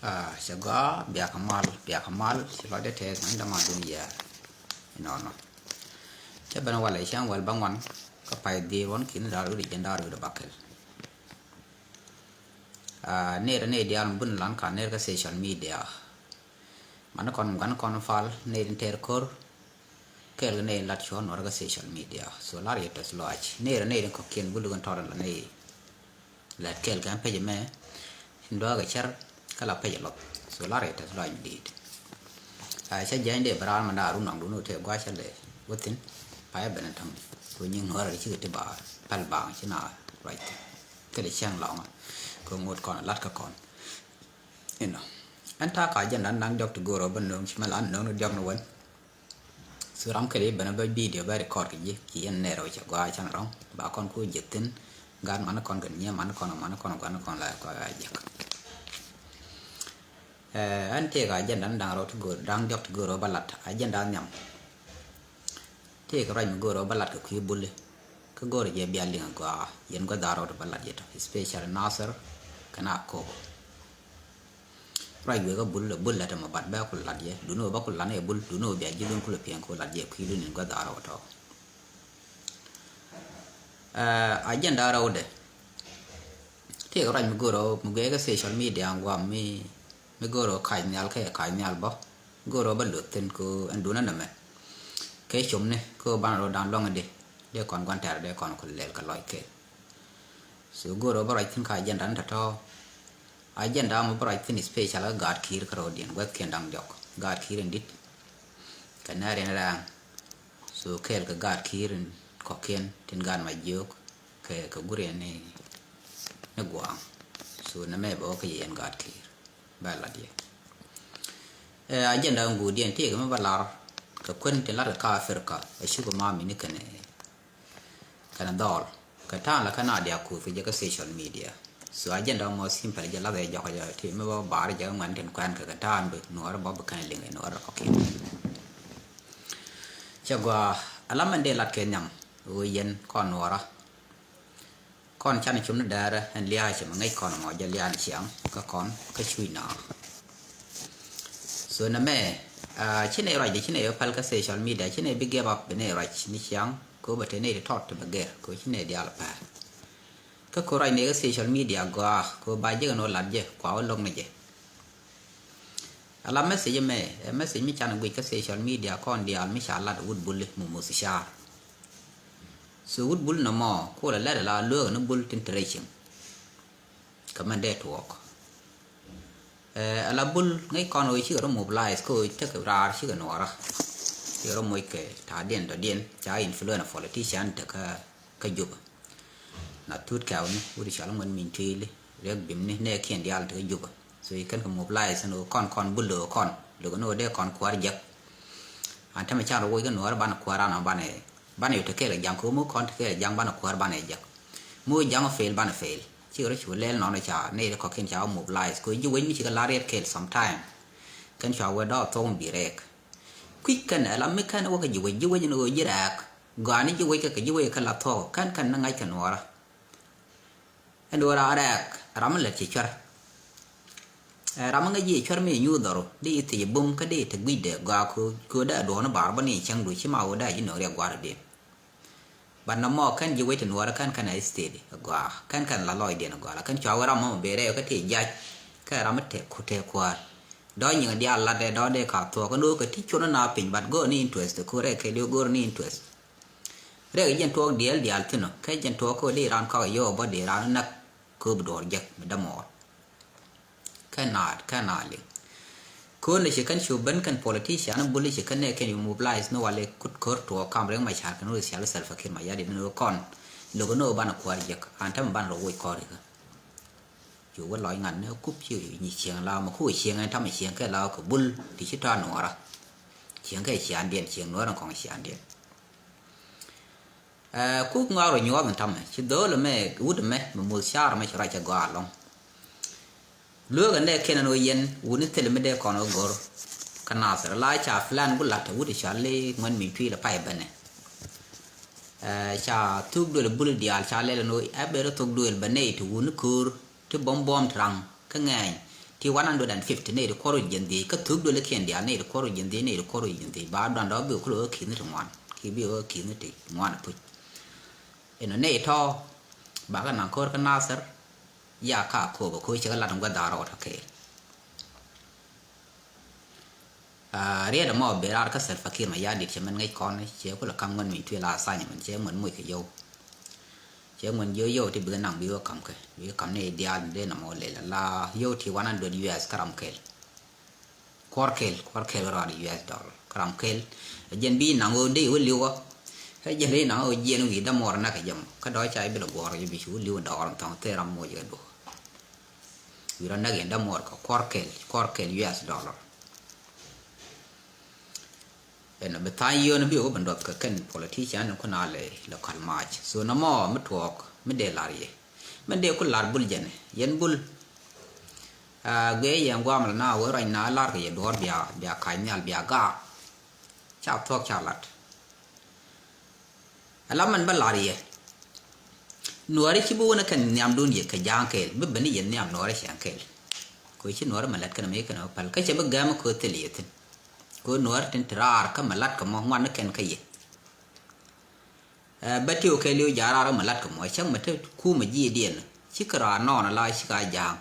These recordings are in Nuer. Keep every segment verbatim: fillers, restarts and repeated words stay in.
Cɛ gɔaa, biakä mal, biakä mal. Ci lɔcdɛ tɛth mɛn däman dun yɛɛr. Inɔnɔ cɛ ben walɛ cäŋ wäl bäŋuan kä pay dhiec ruɔ̱n ki̱n da̱r wi̱cdɛ jiɛn da̱r wi̱cdɛ bakɛl. Ner ner diaal mi bun lan ka ner kä social media. Mani kɔn gua̱n kɔn fal ner in tɛr ko̱r. Kɛɛl kɛ nɛy lat cuɔ̱ɔ̱ŋ nuɔ̱ɔ̱rä kä social media. So lar yɛ tɛth lɔaac. Nɛy rɛ nɛy rin kɔ̱kiɛn bul kɛn tɔrɛ la nɛy. Lät kɛɛl kɛn pec mɛ in dua̱a̱ kɛ cär kä la pec lɔth. So lar yɛ tɛth lɔaac mi di̱i̱t. Cä jiɛny dee bɛ raar mɛ da̱a̱ run nɔŋ dun wä tëë gua̱a̱ cä lɛ wä thi̱n. Payɛ ben in täŋ kɛ nyiŋ nuɔ̱ɔ̱rä cikɛ ti ba päl baaŋ ci na ruac thi̱n. Thilɛ cäŋ lɔŋä kɛ ŋot kɔn lat kä kɔn. Inɔ ɛn ta̱a̱ ka jɛn dan da̱ŋ diɔ̱k ti go̱o̱r ɔ bä nööŋ ci mɛ la nööŋ ni diɔ̱k ni wän. Su ram kɛl i̱ ben a bä bidio bä rikɔd kɛ ji̱ ci yɛn nɛɛr ɔ cɛ gɔaa can rɔ̱ŋ ba kɔn ku ji̱ thi̱n. Gaat mani kɔn kɛ nyiee mani kɔn mani kɔn gua̱n kɔn la kɔn a jiäk. Ɛn tëëk a jɛn dan da̱ŋ rɔ ti go̱o̱r da̱ŋ diɔ̱k ti go̱o̱r ɔ bä lat a jɛn dan nhiam. Tëëkɛ ruac mi go̱o̱r ɔ bä lat kɛ kui̱ buli. Kä go̱o̱r jɛ bia liŋ a gɔaa yɛn gua̱th a rɔɔd bä lat yɛ tɔ especially Nasir kɛ na kok. Ruac wek a bul a bul lät ɛmɔ bat bɛ ku lat yɛ duni wä bä ku lat ni ɛ bul duni wä bia ji̱ lun ku lɛ piɛŋ ku lat yɛ kui̱ lun in gua̱th a rɔɔd tɔ. Agenda rɛwdɛ. Tëëkɛ ruac mi go̱o̱r ɔ mi guɛɛkɛ social media ŋuam mi mi go̱o̱r ɔ kac nhial kɛ kac nhial bä. Go̱o̱r ɔ bä luth thi̱n ko ɛn duunä nɛmɛ. Kɛ com ni ko banɛ rɔ da̱a̱n luaŋ di dee kɔn gua̱n tɛɛr dee kɔn ku lɛl kɛ lɔc kɛ. So go̱o̱r ɔ bä ruac thi̱n ka agenda ni tɔ̱tɔ̱. Agenda mɔ bä ruac thi̱n special kä gaat ki̱i̱r kä rɔɔdiɛn guäthkiɛn da̱ŋ diɔ̱k gaat ki̱i̱r in di̱t. Kɛ nɛɛr in rɛɛŋ. So kɛɛl kɛ gaat ki̱i̱r in kɔ̱kiɛn tin gaat ma jiök kɛ kɛ guriɛn ni ni gua̱a̱ŋ. So nɛmɛ bɛ wä kä yɛ yɛn gaat ki̱i̱r. Bɛ lat yɛ. Ɛ agenda in guudiɛn tëëkɛ mi bä lar kɛ kuän tin lat kɛ ka Africa ɛ cukɛ ma mini kɛnɛ kɛnɛ dhɔl kɛ ta̱a̱n la kɛn a diak kuth kɛ jɛ kä social media. So agenda mɔ simple jɛ lath ɛ jɔk jɛ ti mi bä bar jɛ ŋuɛn tin kuɛn kɛ kɛ ta̱a̱n bi nuɔɔr bä bi kɛnɛ liŋ ɛ nuɔɔr kɔ̱kiɛn. Cɛ gɔaa alam ɛn dee lat kɛ nhiam ɣöö yɛn kɔn nuɔɔra. Kɔn can cum ni dɛɛrɛ ɛn lia̱a̱ cɛ mi ŋäc kɔn mɔ jɛ lia̱a̱ ni ciaŋ kä kɔn kä cuc na. So nɛ mɛ ci nɛ ruac di ci nɛ yɔ päl kä social media ci nɛ bi gɛp up bi nɛ ruac ni ciaŋ ko bɛ te nɛ di tɔt ti bɛ gɛr ko ci nɛ diaal pɛr. Kä ko ruac nɛ kä social media gɔaa ko ba jɛ kɛ nɔ lat jɛ kua wä lo̱k ni jɛ. Ala message mɛ ɛ message mi can guic kä social media kɔn diaal mi ca lat wut buli mumus car. So wut bul nɔmɔ kulɛ lɛt ala lueek ni bul tin te rɛy cieŋ. Kä mɛn dee tuɔɔk. Ala bul ŋäc kɔn ɣöö cikɛ rɔ mobilize kä ɣöö tekɛ raar cikɛ nuɔɔra. Cikɛ rɔ moc kɛ ta̱a̱diɛn dɔ̱diɛn ca influence politician te kä kä Juba. Na thut kɛwni wut cɔl ŋuɛn min tuili riɛk bimni nɛɛkiɛn diaal te kä Juba. So ikɛn kɛ mobilize ni ɣöö kɔn kɔn bul ɣöö kɔn lo̱k ni ɣöö dee kɔn kuäär jek. An tämɛ can rɔ woc kä nuɔɔr banɛ kuäär an banɛ banɛ yot te kɛɛl kɛ jaŋ kɛ ɣöö mi kɔn te kɛɛl kɛ jaŋ banɛ kuäär banɛ jek. Mi wä jaŋ fail banɛ fail cikɛ rɔ cu lɛl nɔn ca nɛy ti kɔ̱kiɛn ca wä mobilize kɛ ɣöö ji̱ wec mi cikɛ lar riɛt kɛɛl sometime. Kɛn cua wee dɔɔk thok mi bi rɛɛk. Kui̱c kɛn ɛ la mi kɛn wä kɛ ji̱ wec ji̱ wec ni ɣöö ji̱ rɛɛk. Gɔaa ni ji̱ wec kɛ kɛ ji̱ wec kɛ la thuɔ̱k kɛn kɛn ni ŋa̱c kɛ nuɔɔrä. Ɛn duɔ̱ɔ̱r a rɛɛk ram mi lät ci cuɛr. Ɛ ram mi ŋäc ji̱ cuɛr mi nyuuth dhɔru di i̱ thiec bum kä di te gui̱cdɛ gɔaa kö kö dee duɔ̱ɔ̱r ni baar bä ni cäŋ du ci ma wä dee ji̱ nööŋ riɛk gua̱a̱r diɛn. But nɔmɔ kɛn ji̱ wec ti nuɔɔrä kɛn kɛn a state agɔaa kɛn kɛn la lɔcdiɛn agɔaa la kɛn cua wee ram mɔmɔ ben rɛy kä ti jac. Kɛn ram mi tɛk ku tɛk kuäär. Dɔ̱ nyiŋ diaal lat dee dɔ̱ dee ka thuɔɔk kɛn wee kɛ ti cuɔn na piny but go̱o̱r ni interest ku rɛy kɛɛliw go̱o̱r ni interest. Rɛy kɛ jɛn tuɔɔk diɛɛl diaal thi̱n ɔ kɛ jɛn tuɔɔk kä wee di raan kɔk a yio̱o̱k bä di raan näk. Kööp duɔɔr jek mi dämɔɔr. Kɛn naat kɛn naat liŋ. Köön ni ci kɛn cu ben kɛn politician buli ci kɛn nɛ kɛn yu mobilize ni wali kut kör tuɔ kam riŋ ma car kɛn wä cial Salva Kiir ma yadi ni wä kɔn. Lo̱k ni wä banɛ kuäär jek an tämɛ banɛ rɔ woc kɔr ikä. Cu wä lɔc ŋa̱n ni kup ci nyi cieŋ la ma ku cieŋ ɛn tamɛ cieŋ kɛ la kɛ bul ti ci tɔa nuɔra. Cieŋ kɛ ciandiɛn cieŋ nuɔra kɔŋ ciandiɛn. Ɛ kuk ŋɔak rɔ nyuɔth in tamɛ ci dho̱o̱l ɛmɛ wut ɛmɛ mɛ muth car ɛmɛ ci ruac cɛ gɔaa ɛlɔ̱ŋ. Lueek ɛn dee kiɛn ɛn ɣöö yɛn wut ni thil mi dee kɔn ɣä go̱r. Kä Nathir la ca plan gu la̱t ɛ wut ɛ cɔal i̱ ŋuɛn mi cui̱l ɛ pay bänɛ. Ɛ ca thuk duël ɛ bul diaal ca lɛl ɛn ɣöö ɛ ber ɛ thuk duël bä nɛy ti wut ni köör ti buɔ̱m buɔ̱m ti raŋ kä ŋɛɛny. Ti one hundred and fifty nɛy ti kuɔr wi̱c jiɛn dhiec, kä thuk duëlikiɛn diaal nɛy ti kuɔr wi̱c jiɛn dhiec, nɛy ti kuɔr wi̱c jiɛn dhiec, ba duandɔ bi kulɛ wä ki̱thni ti ŋuan, kiɛ bi wä ki̱thni ti ŋuan puc. Inɔ nɛy tɔ̱, ba kɛ naŋ ko̱r kä Nathir, ya ka Akobo ko̱ cɛ kɛ lat in gua̱th da̱ŋ rɛw tɔ̱ kɛɛl. Aa, riet ɛmɔ ben raar kä Salva Kiir Mayardit cɛ mɛn ŋäc kɔn, cɛ kulɛ ka̱m Ŋuɛn Mintuil la assignment, cɛ Ŋuɛn moc kɛ yio̱w. Cɛ Ŋuɛn jiök yio̱w ti bikɛ naŋ bi wä ka̱m kɛ, bi ka̱m ni diaal dee nɔmɔ lɛl la yio̱w ti one hundred U S kä ram kɛl. Kuɔr kɛl, kuɔr kɛl kä rɔɔd U S dollar kä ram kɛl. Ɛ jɛn bi naŋ ɣöö dee wä li̱w ɔ. Ɛ jɛn dee naŋ ɣöö jiɛn wi̱i̱ dämuɔɔr näk kɛ jɛ mɔ. Kä dɔ̱ ca i̱ bi lɛ guɔ̱ɔ̱r, i̱ bi cu li̱w dɔɔr in thɔŋ thil ram moc kɛ duɔ̱ɔ̱r. Wi̱i̱ rɔ näk yɛn dämuɔɔr kɛ kuɔr kɛl, kuɔr kɛl U S dollar. Ɛn bi tha̱a̱ny yio̱o̱n bi wä bi nduɔth kɛ kɛn politician ni kun a lɛ, lɛ kal mac. So nɔmɔ mi tuɔɔk mi dee lar yɛ. Mi dee ku lar Bul jɛn, yɛn Bul. Aa, guiɛ yɛn guam la na wee ruac na lar kɛ yɛ duɔ̱ɔ̱r bia, bia kac nhial bia gaak. Ca thuɔ̱k ca lat. Ala mɛn bä lar yɛ. Nuɔɔri ci bi wun kɛn nhiamdun yɛ kɛ ja̱a̱ŋ kɛɛl, bi ben yɛ nhiam nuɔɔri cɛn kɛɛl. Kɛ ci nuɔɔri mɛ lät kɛn mɛ kɛn mɛ päl, kä cɛ bi gɛm kɛ thil yɛ thi̱n. Kɛ nuɔɔri tin ti raar kä mɛ lat kɛ mɔ ŋuan kɛn kä yɛ. Ɛ, bä ti wä kɛɛl i̱ wä ja̱a̱ŋ raar kä mɛ lat kɛ mɔ, cäŋ mɛ te kumɛ ji̱ diɛn. Ci kɛ raar nɔɔn ala ci ka ja̱a̱ŋ.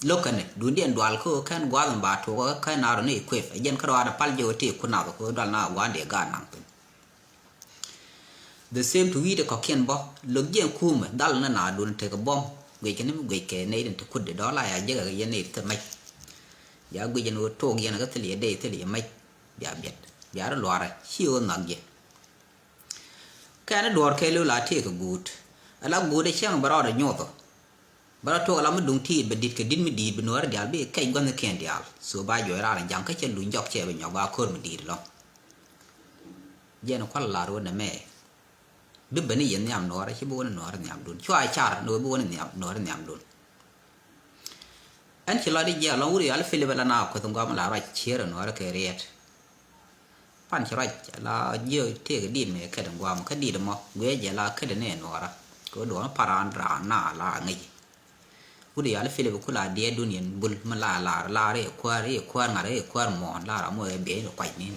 Lo̱k kɛn dun diɛn dual kä kɛn gua̱a̱th mɛ ba tuɔk kä kɛn naar ni kuëp. Ɛ jɛn kä raar pal jɛ wä ti kun nath kɛ dual na gua̱a̱n dee gaat naŋ piny. The same to wi̱i̱dɛ kɔ̱kiɛn bä, lo̱k jiɛn kumɛ, dhal ni naadun tekɛ buɔ̱m, guic kɛ ni mi guic kɛ nɛy tin te kutdɛ dɔ̱la ya jekɛ kɛ yɛn nɛy ti thil mɛc. Bia guic ɛn ɣöö tok yɛn kä thil yɛ dey thil yɛ mɛc, bia biɛt, bia rɔ luaarɛ, ci ɣöö nhɔk jɛ. Kɛn i̱ duɔ̱ɔ̱r kɛɛliw la tëëkɛ guut, ala guut ɛ cäŋ bɛ rɔɔdɛ nyothɔ. Bä rɔ tuɔk ala mi duŋ tiit bɛ di̱t kɛ di̱t mi di̱i̱t bi nuɔɔri diaal bi kɛc gua̱thnikiɛn diaal. So ba juɔc raar in ja̱ŋ kä cɛ luny jɔk cɛ bi nyɔk ba ko̱r mi di̱i̱t ɛlɔ̱ŋ. Jiɛn kual lar wä nɛmɛ. Bi ben i̱ yɛn nhiam nuɔɔri, ci bi wä ni nuɔɔri nhiamdun. Cua car ni wä bi wä ni nhiam, nuɔɔri nhiamdun. Ɛn ci lɔcdä jiɛk ɛlɔ̱ŋ wut i̱ yal Pilip ala na kueth in gɔam ala ruac cier in nuɔɔri kɛ riɛt. Pan ci ruac la jiök tëëk di̱t mëë kɛt in gua̱a̱m kä di̱t mɔ guiɛ jɛ la kɛt in ëë nuɔɔrä. Kɛ duɔ̱ɔ̱n pa̱r raan raan na la ŋäc. Wut i̱ yal Pilip ku la diɛɛdun yɛn Bul mi la lar lar i̱ kuäär i̱ kuäär ŋa̱r i̱ kuäär muɔ̱ɔ̱n lar amɔ ëë biɛ in kuac ni.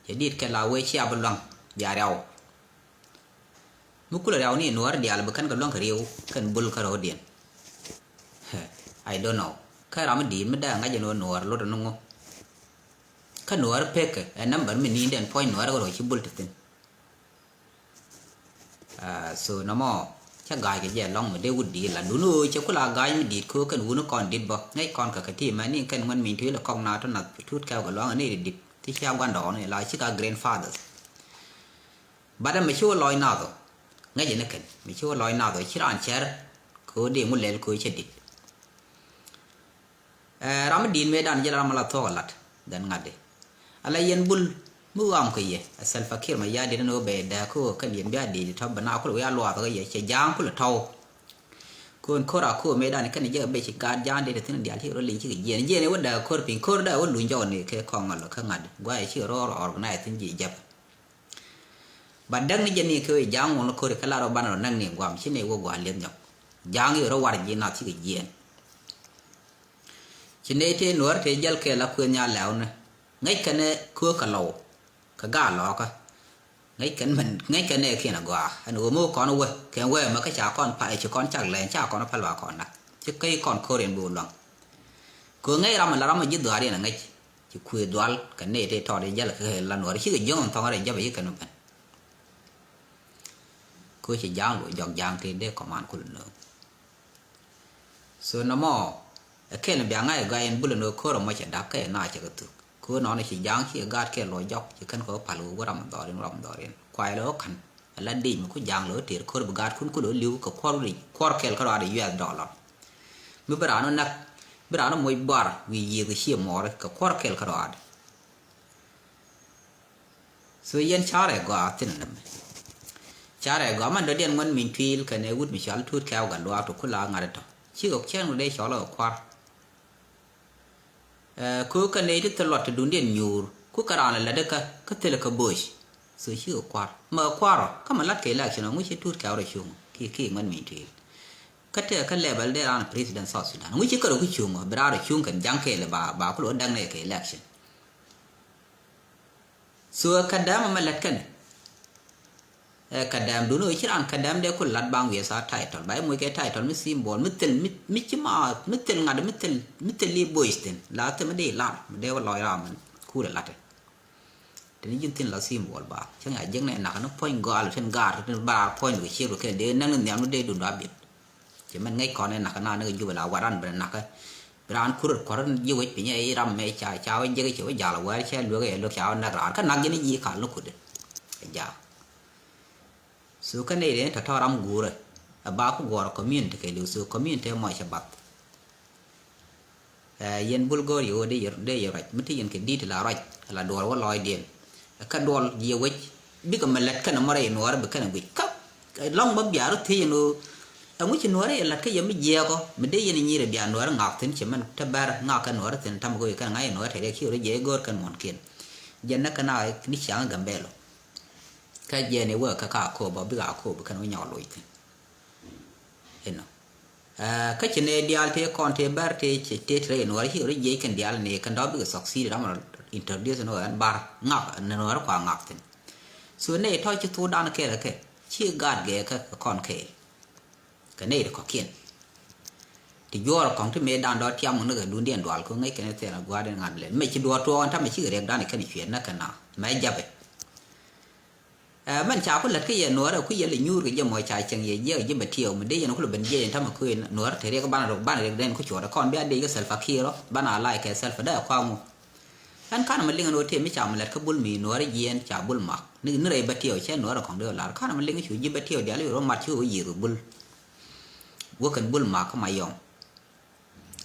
Cɛ di̱t kɛ la wee cia bi lua̱ŋ bia riaw. Mi kulɛ riaw ni nuɔɔri diaal bi kɛn kɛ luäŋ kɛ riw kɛn Bul kä ro̱o̱diɛn. I don't know. Kä ram mi di̱i̱t mi dee ŋa̱c ɛn ɣöö nuɔɔri lot ɛn ŋu. Kä nuɔɔri pekɛ ɛ number mi ni̱i̱ndɛn puɔ̱ny nuɔɔri kä ro̱o̱ ci Bul ti thi̱n. Ah, so nɔmɔ cä ga̱a̱c kɛ jɛ lɔ̱ŋ mi dee wut di̱i̱t la dun ɣöö cɛ kula ga̱a̱c mi di̱i̱t köö kɛn wuni kɔn di̱t bä ŋäc kɔn kɛ kɛ ti mɛni kɛn ŋuɛn mi tuil kɔk na tɔ nath tut kɛw kɛ luaŋ ni di̱t ti cia gua̱ndɔɔŋni la ci ka grandfathers. Bat ɛmɛ ci wä lɔc nath ɔ. Ŋäcɛ ni kɛn mi ci wä lɔc nath ɔ ci raan cɛr. Kɛ ɣöö dee ŋu lɛl kɛ ɣöö cɛ di̱t. Ɛ, ram mi di̱i̱t mëëdan jɛ la ram mi la thuɔ̱k ɛ lat dhɛn ŋa̱t di. Ala yɛn Bul mi ɣɔam kɛ yɛ ɛ Salva Kiir Mayardit ni wä bɛ dääk kä ɣöö kɛn yɛn bia di̱i̱t tɔ̱ bɛ na kul wiaa luaath kä yɛ cɛ ja̱a̱ŋ kul tɔ̱w. Kɔn ko̱r a ko̱r mëëdan kɛn jɛ bɛ ci gaat ja̱a̱ŋ di ti thi̱n diaal ci rɔ liŋ cikɛ jiɛn jiɛn wä dääk ko̱r piny ko̱r dääk wä luny jɔk ni kɛ kɔŋ ŋa̱l kä ŋa̱t di guay ci rɔ rɔ organize thi̱n ji̱ jɛp. Ba däk ni jɛ ni kɛ wee ja̱a̱ŋ ŋuɔn ko̱ri kä lar ɔ banɛ rɔ näk ni guam ci ni wä gua̱a̱ lieth nyɔk. Ja̱a̱ŋ i̱ rɔ war ji̱ nath cikɛ jiɛɛn. Ci ney tëë nuɔ̱ɔ̱r tëë jäl kɛɛl a kuëth nya lɛ̈ɛ̈u ni. Ŋäc kɛn ɛ köök kɛ lɔw kɛ gaal lɔɔkä. Ŋäc kɛn mɛn ŋäc kɛn ɛ kiɛn a gɔaa ɛn ɣöö mi wä kɔn wä kɛn wee mɛ kä ca kɔn pa ɛ ci kɔn cak lɛny ca kɔn päl ba kɔn nak. Ci käc kɔn ko̱r in bi wä luaŋ. Kɛ ɣöö ŋäc ram ɛ la ram ɛ ji̱ dhuaar yɛn ɛ ŋäc. Ci kuëë dhual kɛ nɛy tëë tɔɔt i̱ jäl kɛ la nuɔɔr cikɛ jiöŋ in thɔŋ rɛy jäpɛ ci kɛn ben. Kɛ ɣöö ci ja̱a̱ŋ luɔc jɔk ja̱a̱ŋ tëë dee kɔman kulɛ nööŋ. So nɔmɔ ɛ kɛl in bia ŋa̱c ɛ gɔaa in Bul in ɣöö ko̱r ɛmɔ cɛ da̱k kɛ na cɛ kɛ thuk. Kɛ ɣöö nɔnɔ ci ja̱a̱ŋ cikɛ gaat kɛ luɔc jɔk ci kɛn kɛ ɣöö pal ɣöö wä ram in dhɔr in ram in dhɔr in kuay lɛ ɣöö ka̱n. Ɛ la dec mi ku ja̱a̱ŋ lɛ ɣöö tëër ko̱r bi gaat kun kulɛ ɣöö li̱w kɛ kuɔr wi̱c kuɔr kɛl kä rɔaadɛ U S dollar. Mi bi raan ɔ näk bi raan ɔ moc buar wi̱i̱ yiëëth ɛ cië muɔɔri kɛ kuɔr kɛl kä rɔaadɛ. So yɛn carɛ gɔaa thin nɛmɛ. Carɛ gɔaa man dɔ̱diɛn ŋuɛn min tuil kɛnɛ wut mi cɔal Tuut Kɛ̈ɛ̈u Gatluak ti kula ŋa̱t tɔ. Cikɛ cɛn wä dee cɔl ɛ kua̱r. Ɛ, köök kɛnɛ ti thil luɔt ti duŋdiɛn nyuur ku kɛ raan lɛ lätdä kä kä thilɛ kä bo̱o̱c. So cikɛ kua̱r mɛ kua̱r ɔ kä mɛ la̱t kɛ election ɔ ŋuci Tuut Kɛ̈ɛ̈u rɔ cuŋ ki ki ŋuɛn min tuil. Kä tëë kä level dee raan president South Sudan. Ŋuci kärɔ ki cuŋ ɔ, bi raan rɔ cuŋ kɛn jaŋ kɛɛl ba, ba kulɔ däŋ nɛ kɛ election. So ɛ kä däm ɛmɛ lät kɛnɛ. Ɛ kä däm dun ɔ ci raan kä däm dee kul lat baŋ wiɛ sa title. Ba imuc kɛ title mi symbol, mi thil, mi, mi ci ma, mi thil ŋa̱t, mi thil, mi thil i̱ boys thin. La thim mi dee lar, mi dee wä lɔc ram mi kul ɛ lat ɛ. Teni ji̱n thin la symbol ba cäŋ ya jiäknɛ nak ni puɔ̱ny gɔal tin gar tin bar puɔ̱ny kɛ ciek kɛ dee näk ni nhiam ni dee dunda biet. Cɛ mɛn ŋäc kɔn ɛ nak na ni kɛ Jubɛ la waran ben nak. Bi raan kurut kuɔr ni ji̱ wec piny ɛ ram mɛ ca ca wä jiäk cɛ wä jal wär cɛ luek ɛ luek ca wä näk raan kä nak ji̱n ji̱ kal ni kut. Ɛ ja. So kä nɛy den tɔ̱tɔ̱ ram guurä. Ɛ ba ku guɔr community kɛ liw so community mɔ cɛ bath. Ɛ, yɛn bul go̱o̱r yɛ ɣöö dee yɛ, dee yɛ ruac mi ti yɛn kɛ di̱t la ruac la duɔl wä lɔɔcdiɛn. Ɛ, kä duɔl jiɛ wec bikɛ mɛ lät kɛnɛ mɔ rɛy nuɔɔrä bi kɛnɛ guic kä, ɛ, lɔŋ bä biaar wä thiec yɛn ɣöö ɛŋu ci nuɔɔrä yɛ lät kä yɛ mi jiɛɛkɔ mi dee yɛn nyirɛ biaar nuɔɔrä ŋak thi̱n cɛ mɛn te bɛr ŋak kɛ nuɔɔrä thi̱n tam go̱o̱r kɛnɛ ŋa̱c yɛ nuɔɔrä tɛ̈ dee kiɛ wä dee jiɛ go̱o̱r kɛn muɔ̱nkiɛn. Jɛn nä kɛ na ni ciaŋ Gambɛlo kä jɛn iwä kä ka Akobo bikɛ Akobo kɛn wä nyɔk loc thi̱n. Inɔ. Ɛ, kä ci nɛ diaal tëë kɔn tëë bär tëë ci tëë tëë rɛy nuɔɔr ci ri jiɛc kɛn diaal ni kɛn dɔ̱ bikɛ succeed ram rɔ introduce ni ɣän bar ŋak ni nuɔɔr kua ŋak thi̱n. So nɛ tɔ̱ ci thukdan kɛɛl kɛ ci gaat gɛɛ kä kɔn kɛɛl. Kɛ nɛ ri kɔ̱kiɛn ti juɔɔr kɔŋ ti mëë dan dɔ̱ tiam ŋun ni kɛ dundiɛn dual ko ŋäc kɛn thɛɛr gua̱a̱r in ŋa̱n lɛ mɛ ci duɔɔr tuɔɔk ɛn tamɛ cikɛ riɛk dan ikɛn cuɛɛr nä kɛ na mɛ japɛ. Ɛ, mɛn ca ku lät kä yɛ nuɔɔrɛ ku yɛ lɛ nyuur kɛ jɛ mɔ ca cɛŋ yɛ jiɛk ji̱ bɛ tiɛw mi dee yɛn ku lɛ ben jiɛk yɛn tamɛ ku yɛ nuɔɔrɛ te riɛk banɛ rok banɛ riɛk dɛn ku cuɔɔrɛ kɔn bia dee kɛ Salva Kiir ɔ banɛ a lac kɛ Salva dee a kɔaŋ ɔ. Ɛn kanɛ mɛ liŋ ɛn ɣöö tëë mi ca mɛ lät kä bul mi nuɔɔrɛ jiɛn ca bul mak ni, ni rɛy bɛ tiɛw cɛ nuɔɔrɛ kɔŋ dee lar kanɛ mɛ liŋ cu ji̱ bɛ tiɛw dial i̱ rɔ mat ci ɣöö yiëth bul. Wä kɛn bul mak kä Mayɔm.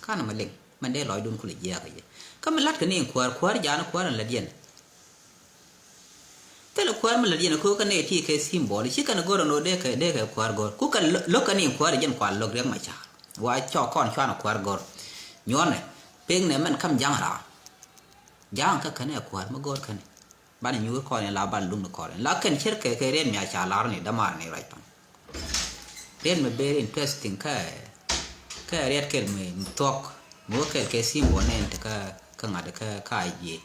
Kanɛ mɛ liŋ mɛn dee lɔcdun kulɛ jiääk kɛ jɛ. Kä mi la̱tkɛ ni in kuäär, kuäär ja̱a̱n kuäär in lät yɛn. Thilɛ kuäär mi lät yɛn ko̱o̱kä nɛy ti kɛ symbol ci kɛn go̱r ɛn ɣöö dee kɛ, dee kɛ kuäär go̱r. Ku kɛ lo̱-, lo̱k kɛ ni in kuäär jɛn kual lo̱k riɛk ma ca̱a̱r. Wa cɔɔk kɔn cuanɛ kuäär go̱r. Nyuɔ̱nɛ peknɛ mɛn ka̱m ja̱ŋ raar. Ja̱a̱ŋ kä kɛn ɛ kuäär mi go̱r kɛn. Banɛ nyuur kɔn in la banɛ luŋni kɔn in la kɛn cir kɛ kɛ riɛt mi a ca lar ni dämaar ni ruac pan. Riɛt mi very interesting kä, kä riɛt kɛl mi, mi thuɔk mi wä kɛl kɛ symbol nɛn ti kä, kä ŋa̱t kä, kä a jiɛ.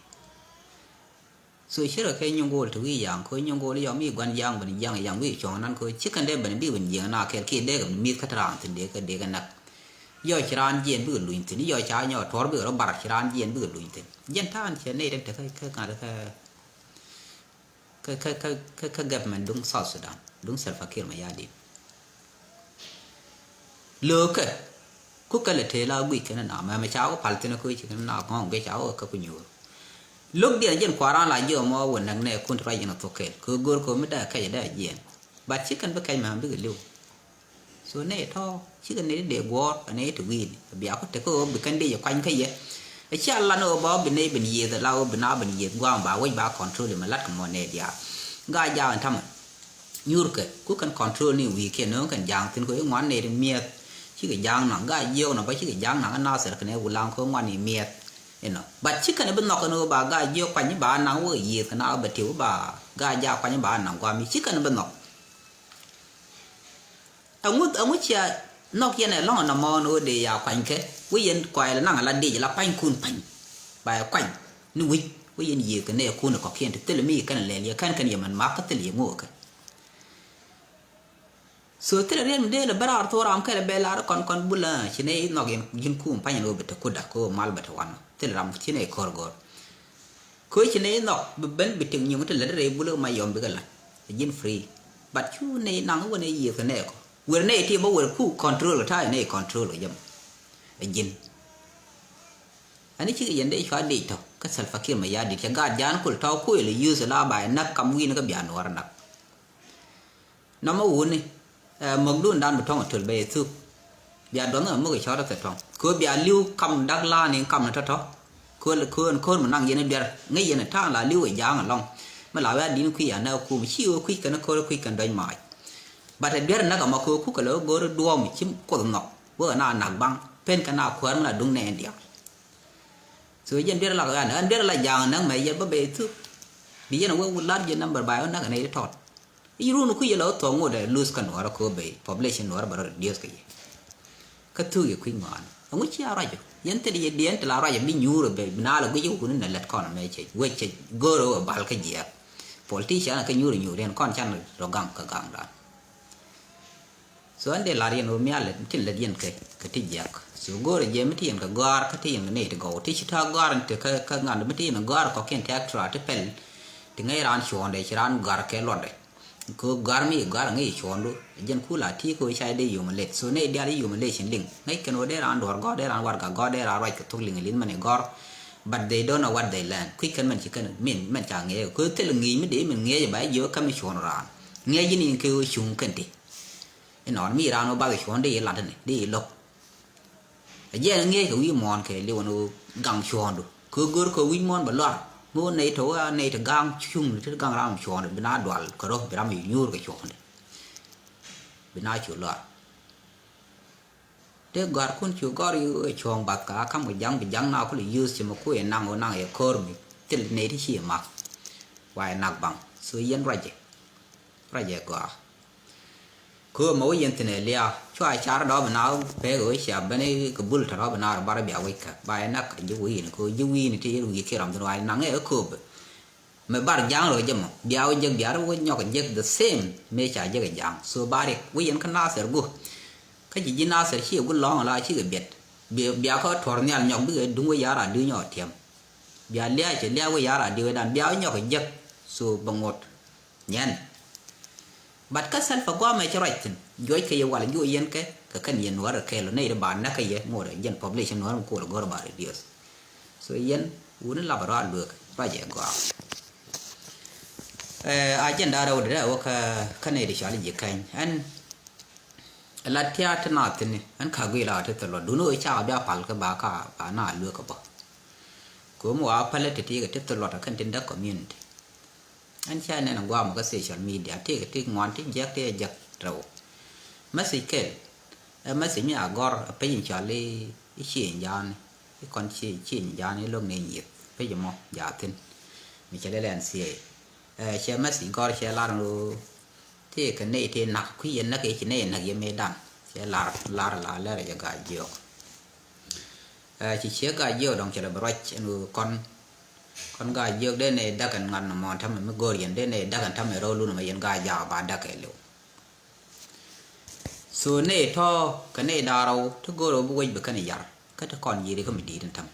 So cir kɛ nyuŋ go̱o̱l ti wi̱i̱ yaŋ kɛ nyuŋ go̱o̱l yɔm i̱ gua̱n yaŋ ben jiaŋ yaŋ wi̱i̱ cuɔ̱ŋ nan kɛ ci kɛn dee ben bi̱i̱ ben jiɛŋ na kɛl kiɛ dee kɛ mi mi̱th kä ti raan thi̱n dee kɛ, dee kɛ näk. Yɔ ci raan jiɛn bikɛ luny thi̱n, yɔ ca nyɔ tuɔr bikɛ rɔ bar ci raan jiɛn bikɛ luny thi̱n. Jiɛn ta̱a̱n cɛ nɛy rɛn te kä, kä ŋa̱t kä, kä, kä, kä, kä, kä government duŋ South Sudan, duŋ Salva Kiir Mayardit. Lo̱o̱kɛ, ku kälɛ tëë la guic kɛn na, mɛmɛ ca wä pal thi̱n kä ci kɛn na gɔ̱ŋ gɛ ca wä kä ku nyuur. Lo̱k diɛn jiɛn kuaran la jiɔ mɔ wä näk nɛ kun ti ruac jiɛn a thok kɛl, kɛ go̱r kɛ mi dee kɛc dee jiɛn. But ci kɛn bi kɛc mɛmɛ bikɛ li̱w. So nɛy tɔ̱ cikɛ nɛy ti dee guɔ̱ɔ̱r ɛ nɛy ti wi̱i̱ni bia ku tek kä ɣöö bi kɛn dee jɛ kuany kä yɛ. Ɛ cia lan ɣöö ba ɣöö bi nɛy ben yiëëth ala ɣöö bi na ben yiëëth gua̱a̱m ba wec ba control imɛ la̱t kɛ mɔ nɛy diaal. Gaa jaak ɛn tamɛ nyuurkɛ ku kɛn control ni wi̱i̱ kiɛn nööŋ kɛn ja̱a̱ŋ thi̱n kɛ ɣöö ŋuan nɛy ti miɛth. Cikɛ ja̱a̱ŋ naŋ gaa jiök nɔ ba cikɛ ja̱a̱ŋ naŋ ɛ nathɛr kɛn ɛ wulaŋ kɛ ɣöö ŋuan ni miɛth. Inɔ but ci kɛn ɛ bi nhɔk kɛn ɣöö ba gaa jiök kuany ba naŋ wä yiëëth kɛ na ɣöö bɛ tiw ba gaa jaak kuany ba naŋ gua̱a̱m i̱ ci kɛn ɛ bi nhɔk. Aŋu, aŋu cia nhɔk yɛn ɛ lɔ̱ŋ ɛnɔmɔ ni ɣöö dee ya kuanykɛ wä yɛn kuay la naŋ la dic la panykun pany. Ba yɛ kuany ni wi̱c wä yɛn yiëëth kɛ nɛɛkun ɛ kɔ̱kiɛn ti thilɛ mi kɛn lɛl yɛ kɛn kɛn yɛ mɛn mak kä thilɛ yɛ ŋo̱o̱kɛ. So thilɛ riet mi dee lɛ bä raar thok ram kɛlɛ bɛ lar kɔn kɔn bulä ci nɛ i̱ nhɔk yɛn ji̱n kum pany ni ɣöö bɛ te kutda kɛ ɣöö mal bɛ te wanɔ thilɛ ram ci nɛ i̱ ko̱r go̱r. Köö ci nɛy nhɔk bi ben bi tik nyuŋ ti lät rɛy bulä ma yɔm bikɛ la̱t. Ɛ ji̱n free. But cu nɛy naŋ wä nɛy yiëth kɛ nɛy kɔ. Wer nɛy ti bä wer ku control kɛ ta̱a̱ nɛy control kɛ jɛ mɔ. Ɛ ji̱n. Ani cikɛ yɛn dee cua dec tɔ kä Salva Kiir Mayardit cɛ gaat jaan kul tɔ kuël use la ba ɛ näk kam wi̱i̱ni kä bia nuɔɔr ɛ näk. Nɔmɔ wuni, ɛ, mɔkdun dan bi tɔŋ a töl bɛ yɛ thuk. Bia duɔth ni muk ɛ cɔt a thɛ tɔŋ. Kö bia li̱w kam dak la ni kam ni tɔtɔ. Kö, kö, kö mi naŋ yɛn i̱ biɛr. Ŋäc yɛn i̱ ta̱a̱ŋ la li̱w ɛ ja̱a̱ŋ ɛlɔŋ. Mi la wia din kui̱ anɛ kum. Ci wä kui̱ kɛn kö kui̱ kɛn dɔ̱ny maac. Bat ɛ biɛr näk ɛmɔ kö kukɛ lɛ wä go̱r i̱ duɔ̱ɔ̱m ci kuoth nhɔk. Wä kɛ na nak baŋ. Pen kɛ na kuäär mi la duŋ nɛ ɛn diaal. So jɛn biɛr lak ɣän, ɣän biɛr la ja̱a̱ŋ näk mɛ yɛ bä bɛ thuk. Bi yɛn a wee wut lat jɛ number ba yɛ wä näk ɛ nɛy ti tɔt. I̱ run ku yɛ la wä thɔŋ ŋot ɛ lose kä nuɔrä ko bɛ population nuɔrä bɛ rɔ reduce kä yɛ. Kä thuk yɛ kui̱ ŋɔaani. Ɛŋu cia ruacä? Yɛn thil yɛ diɛn ti la ruacä bi nyuur bɛ bi naa la guic wun in a lät kɔn mɛ cɛ wec cɛ go̱o̱r ɛ bal kä jiɛk. Politician kä nyuur nyuur yɛn kɔn can rɔ gaŋ kä gaŋdan. So ɛn dee lar yɛn wä mial tin lät yɛn kɛ kɛ ti jiɛk. So go̱o̱r ɛ jɛ mi ti yɛn kɛ gɔaar kä ti yɛn kɛ nɛy ti gɔw ti ci ta̱a̱ gɔaar in ti kä kä ŋa̱n mi ti yɛn gɔaar kɔkiɛn tɛk tura ti pɛl. Ti ŋäc raan cuɔ̱ɔ̱ndɛ ci raan gɔaar kɛ luɔtdɛ. Kɛ ɣöö gɔ̱a̱r mi gɔ̱a̱r ŋäc cuɔ̱ɔ̱ŋdu. Jɛn kula ti kɛ ɣöö ca dee humiliate. So nɛy diaal i̱ humiliation liŋ. Ŋäc kɛn ɣöö dee raan duɔ̱ɔ̱r gɔ̱r, dee raan warɛgak gɔ̱r, dee raan ruac kɛ thok liŋ li̱th mɛn i̱ gɔ̱r. But they don't know what they learn. Kui̱ kɛn mɛn ci kɛn min mɛn ca ŋi̱eec. Kɛ ɣöö thil ŋi̱i̱c mi dee min ŋi̱eec ba jiök kä mi cuɔ̱ɔ̱ŋ raan. Ŋi̱eec ji̱n in kɛ ɣöö cuŋ kɛn ti. Inɔn mi raan ɣöö bath cuɔ̱ɔ̱ŋ dee i̱ lat ni, dee i̱ lo̱k. A jiɛn ŋi̱eec kɛ wi̱i̱ muɔ̱ɔ̱n kɛ liwän ɣöö gaŋ cuɔ̱ɔ̱ŋdu. Kɛ go̱r kɛ wi̱c muɔ̱ɔ̱n bɛ luar. Mi wä nɛy tɔ wä nɛy ti gaŋ cuŋ ti gaŋ ram cuɔ̱ɔ̱ŋdu bi na dual kɛ rɔ bi ram i̱ nyuur kɛ cuɔ̱ɔ̱ŋdu. Bi na cu luar. Dee gɔ̱a̱rkun cu gɔ̱r i̱ ɣöö cuɔ̱ɔ̱ŋ bath ka kam kɛ ja̱ŋ bi ja̱ŋ na kulɛ yuth ci mi kuɛ naŋ wä naŋ yɛ ko̱r mi thil nɛy ti ci mak. Wa yɛ nak baŋ. So yɛn ruacɛ. Ruacɛ gɔaa. Kɛ ɣöö mɛ wä yɛn thi̱n ɛ lia̱a̱ cua car dɔ̱ɔ̱p ina pek ɣöö cia ben kɛ bul tɔ̱tɔ̱ bi naar bar bia wec kä ba yɛ nak ji̱ wi̱i̱ni kɛ ɣöö ji̱ wi̱i̱ni ti yɛn wi̱i̱ kiɛ ram thi̱n wa yɛ naŋ ɛ kööbɛ. Mɛ bar ja̱a̱ŋ rɔ jɛ mɔ bia wä jek bia rɔ wä nyɔk jek the same mëë ca jek ɛ ja̱a̱ŋ. So ba riɛk wä yɛn kä Nathir gu. Kä ci ji̱ Nathir ci ɛ gu lɔ̱ŋ la cikɛ biɛt. Bia kä tuɔ̱r nhial nyɔk bikɛ duŋ wä yar a duŋ nyɔk tiɛm. Bia lia̱a̱ cɛ lia̱a̱ wä yar a duŋ wä dan bia wä nyɔk jek. So bɛ ŋot. Nyɛn. But kä Salva guamɛ ci ruac thi̱n juɔc kɛ yɛ wal juɔc yɛn kɛ kɛ kɛn yɛn nuɔr kɛ kɛɛl nɛy ri ba näk kɛ yɛ ŋot jɛn population nuɔr mi kol gɔr ba reduce. So yɛn wuni lap ruac luek ruac yɛ gɔaa. Agenda rɛw di rɛw kä kä nɛy di cɔal ji̱ kɛny ɛn. Lat tiaat ti na thi̱n ɛn ka guic la ti thil luɔt duni wee cakɛ bia pal kä ba ka ba na luek kɛ bä. Ko̱mi wa pälɛ ti ti kɛ ti thil luɔt kɛn tin däk community. Ɛn ca nɛn a guam kä social media ti kɛ ti ŋuan ti jiɛk ti jiɛk rɛw. Message kɛl ɛ message mi a gɔr a piny cɔl i̱ i̱ cieŋ jaani i̱ kɔn cieŋ jaani i̱ lo̱k ni nyieth piny mɔ jathin. Mi cɛ lɛl ɛn thiee ɛ cɛ message gɔr cɛ lar ni ɣöö tëëkɛ nɛy tëë nak kui̱ yɛn näk yɛ ci nɛy näk yɛ mëëdan. Cɛ lar lar la lɛr jɛ Gaa Jiök. Ɛ ci ciek Gaa Jiök dɔ̱ŋ cɛ lɛ bi ruac ɛn ɣöö kɔn kɔn Gaa Jiök dee nɛy däk ɛn ŋa̱n nɔmɔ ɛn tämɛ mi go̱o̱r yɛn dee nɛy däk ɛn tämɛ rɔ̱ lun ɛmɛ yɛn Gaa Jaak ba däk kɛ liw. So nɛy tɔ̱ kɛ nɛy da̱a̱r rɔw ti go̱o̱r ɣöö bi wec bi kɛn yar kä ti kɔn yiëri kä mi di̱i̱t ɛn tämɛ.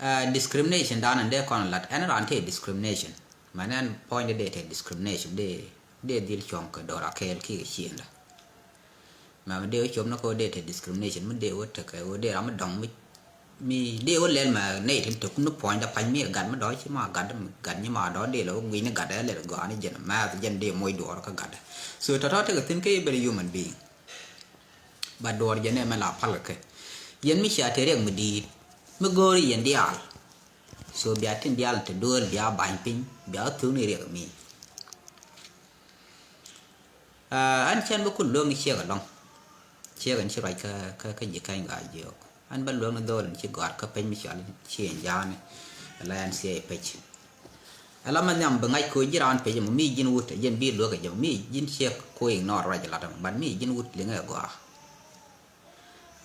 Ɛ discrimination dan in dee kɔn lat ɛn raan tëë discrimination. Mɛn ɛn puɔ̱ny dee tëë discrimination dee dee dhil cuɔ̱ŋ kɛ do̱r akɛɛl kiɛ kɛ ciëŋda. Mɛ mi dee wä cop ni kɛ wä dee tëë discrimination mi dee wä tekɛ wä dee ram mi dɔ̱ŋ mi mi dee wä lɛl mɛ nɛy tin tek ni puɔ̱ny da pa̱ny mi ɛ gat mi dɔ̱ ci ma gat mi gat nyi ma dɔ̱ dee lɛ wä gui̱ni gat ɛ lɛl gɔaa ni jɛn mɛth jɛn dee moc duɔɔr kä gat. So tɔ̱tɔ̱ tekɛ thi̱n kä i̱ ben human being. Ba duɔɔr jɛ nɛ mɛ la pal kɛ yɛn mi cia te riɛk mi di̱i̱t mi go̱o̱ri yɛn diaal. So bia tin diaal te duel bia ba̱ny piny bia thuk ni riɛk mi. Ɛn cɛn bä kun luäk ni ciek alɔŋ. Ciek ɛn ci ruac kä kä ji̱ kɛny Gaa Jiök. Ɛn bä luäk ni dho̱o̱l ɛn ci gɔ̱a̱r kä pec mi cɔal ci ɛn ja̱a̱ni. Ala ɛn thiee pec. Ala mɛ nhiam bi ŋa̱c ko̱ ji̱ raan pec mɔ mi ji̱n wut ɛ jɛn bi luäk ɛ jɛ mɔ mi ji̱n ciek ko̱ ignore ruac ɛ lat ɛmɔ but mi ji̱n wut liŋɛ ɛ gɔaa.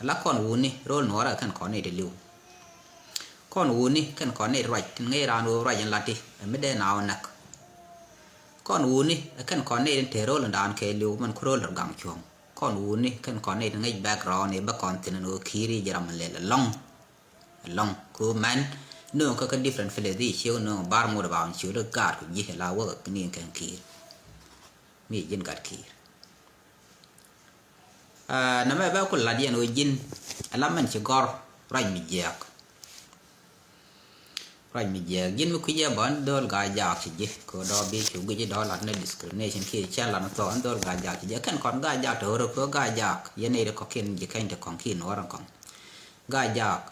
Ala kɔn wuni ro̱l nuɔɔrɛ kɛn kɔn nɛy ti li̱w. Kɔn wuni kɛn kɔn nɛy ti ruac tin ŋäc raan ɣöö ruac in lati ɛ mi dee naaw näk. Kɔn wuni ɛ kɛn kɔn nɛy tin te ro̱l in daan kɛ li̱w mɛn ku ro̱l dɔr gaŋ cuɔ̱ŋ. Kɔn wuni kɛn kɔn nɛy tin ŋäc background i̱ bä kɔn thi̱n in ɣöö ki̱i̱r i̱ ji̱ ram in lɛl ɛlɔ̱ŋ. Ɛlɔ̱ŋ ku mɛn nööŋ kä kä different place i̱ ciek nööŋ bar ŋot ba ɣɔn ciek dee gaat ku ji̱ la wäk ni kɛn ki̱i̱r. Mi ji̱n gat ki̱i̱r. Nɛmɛ bɛ ku lat yɛn ɣöö ji̱n ala mɛn ci gɔ̱r ruac mi jiääk. Ruac mi jiääk ji̱n mi kui̱c ɛ bä ni dho̱l Gaa Jaak ci ji̱ kɛ ɣöö dɔ̱ bi cu guic i̱ dɔ̱ lat ni discrimination kiɛ cɛ lat ni thɔɔk ni dho̱l Gaa Jaak ci ji̱ kɛn kɔn Gaa Jaak te ɣöö rɔ kɛ ɣöö Gaa Jaak yɛn nɛy ti kɔ̱kiɛn ji̱ kɛny te kɔ̱ŋ kiɛ nuɔɔr in kɔ̱ŋ. Gaa Jaak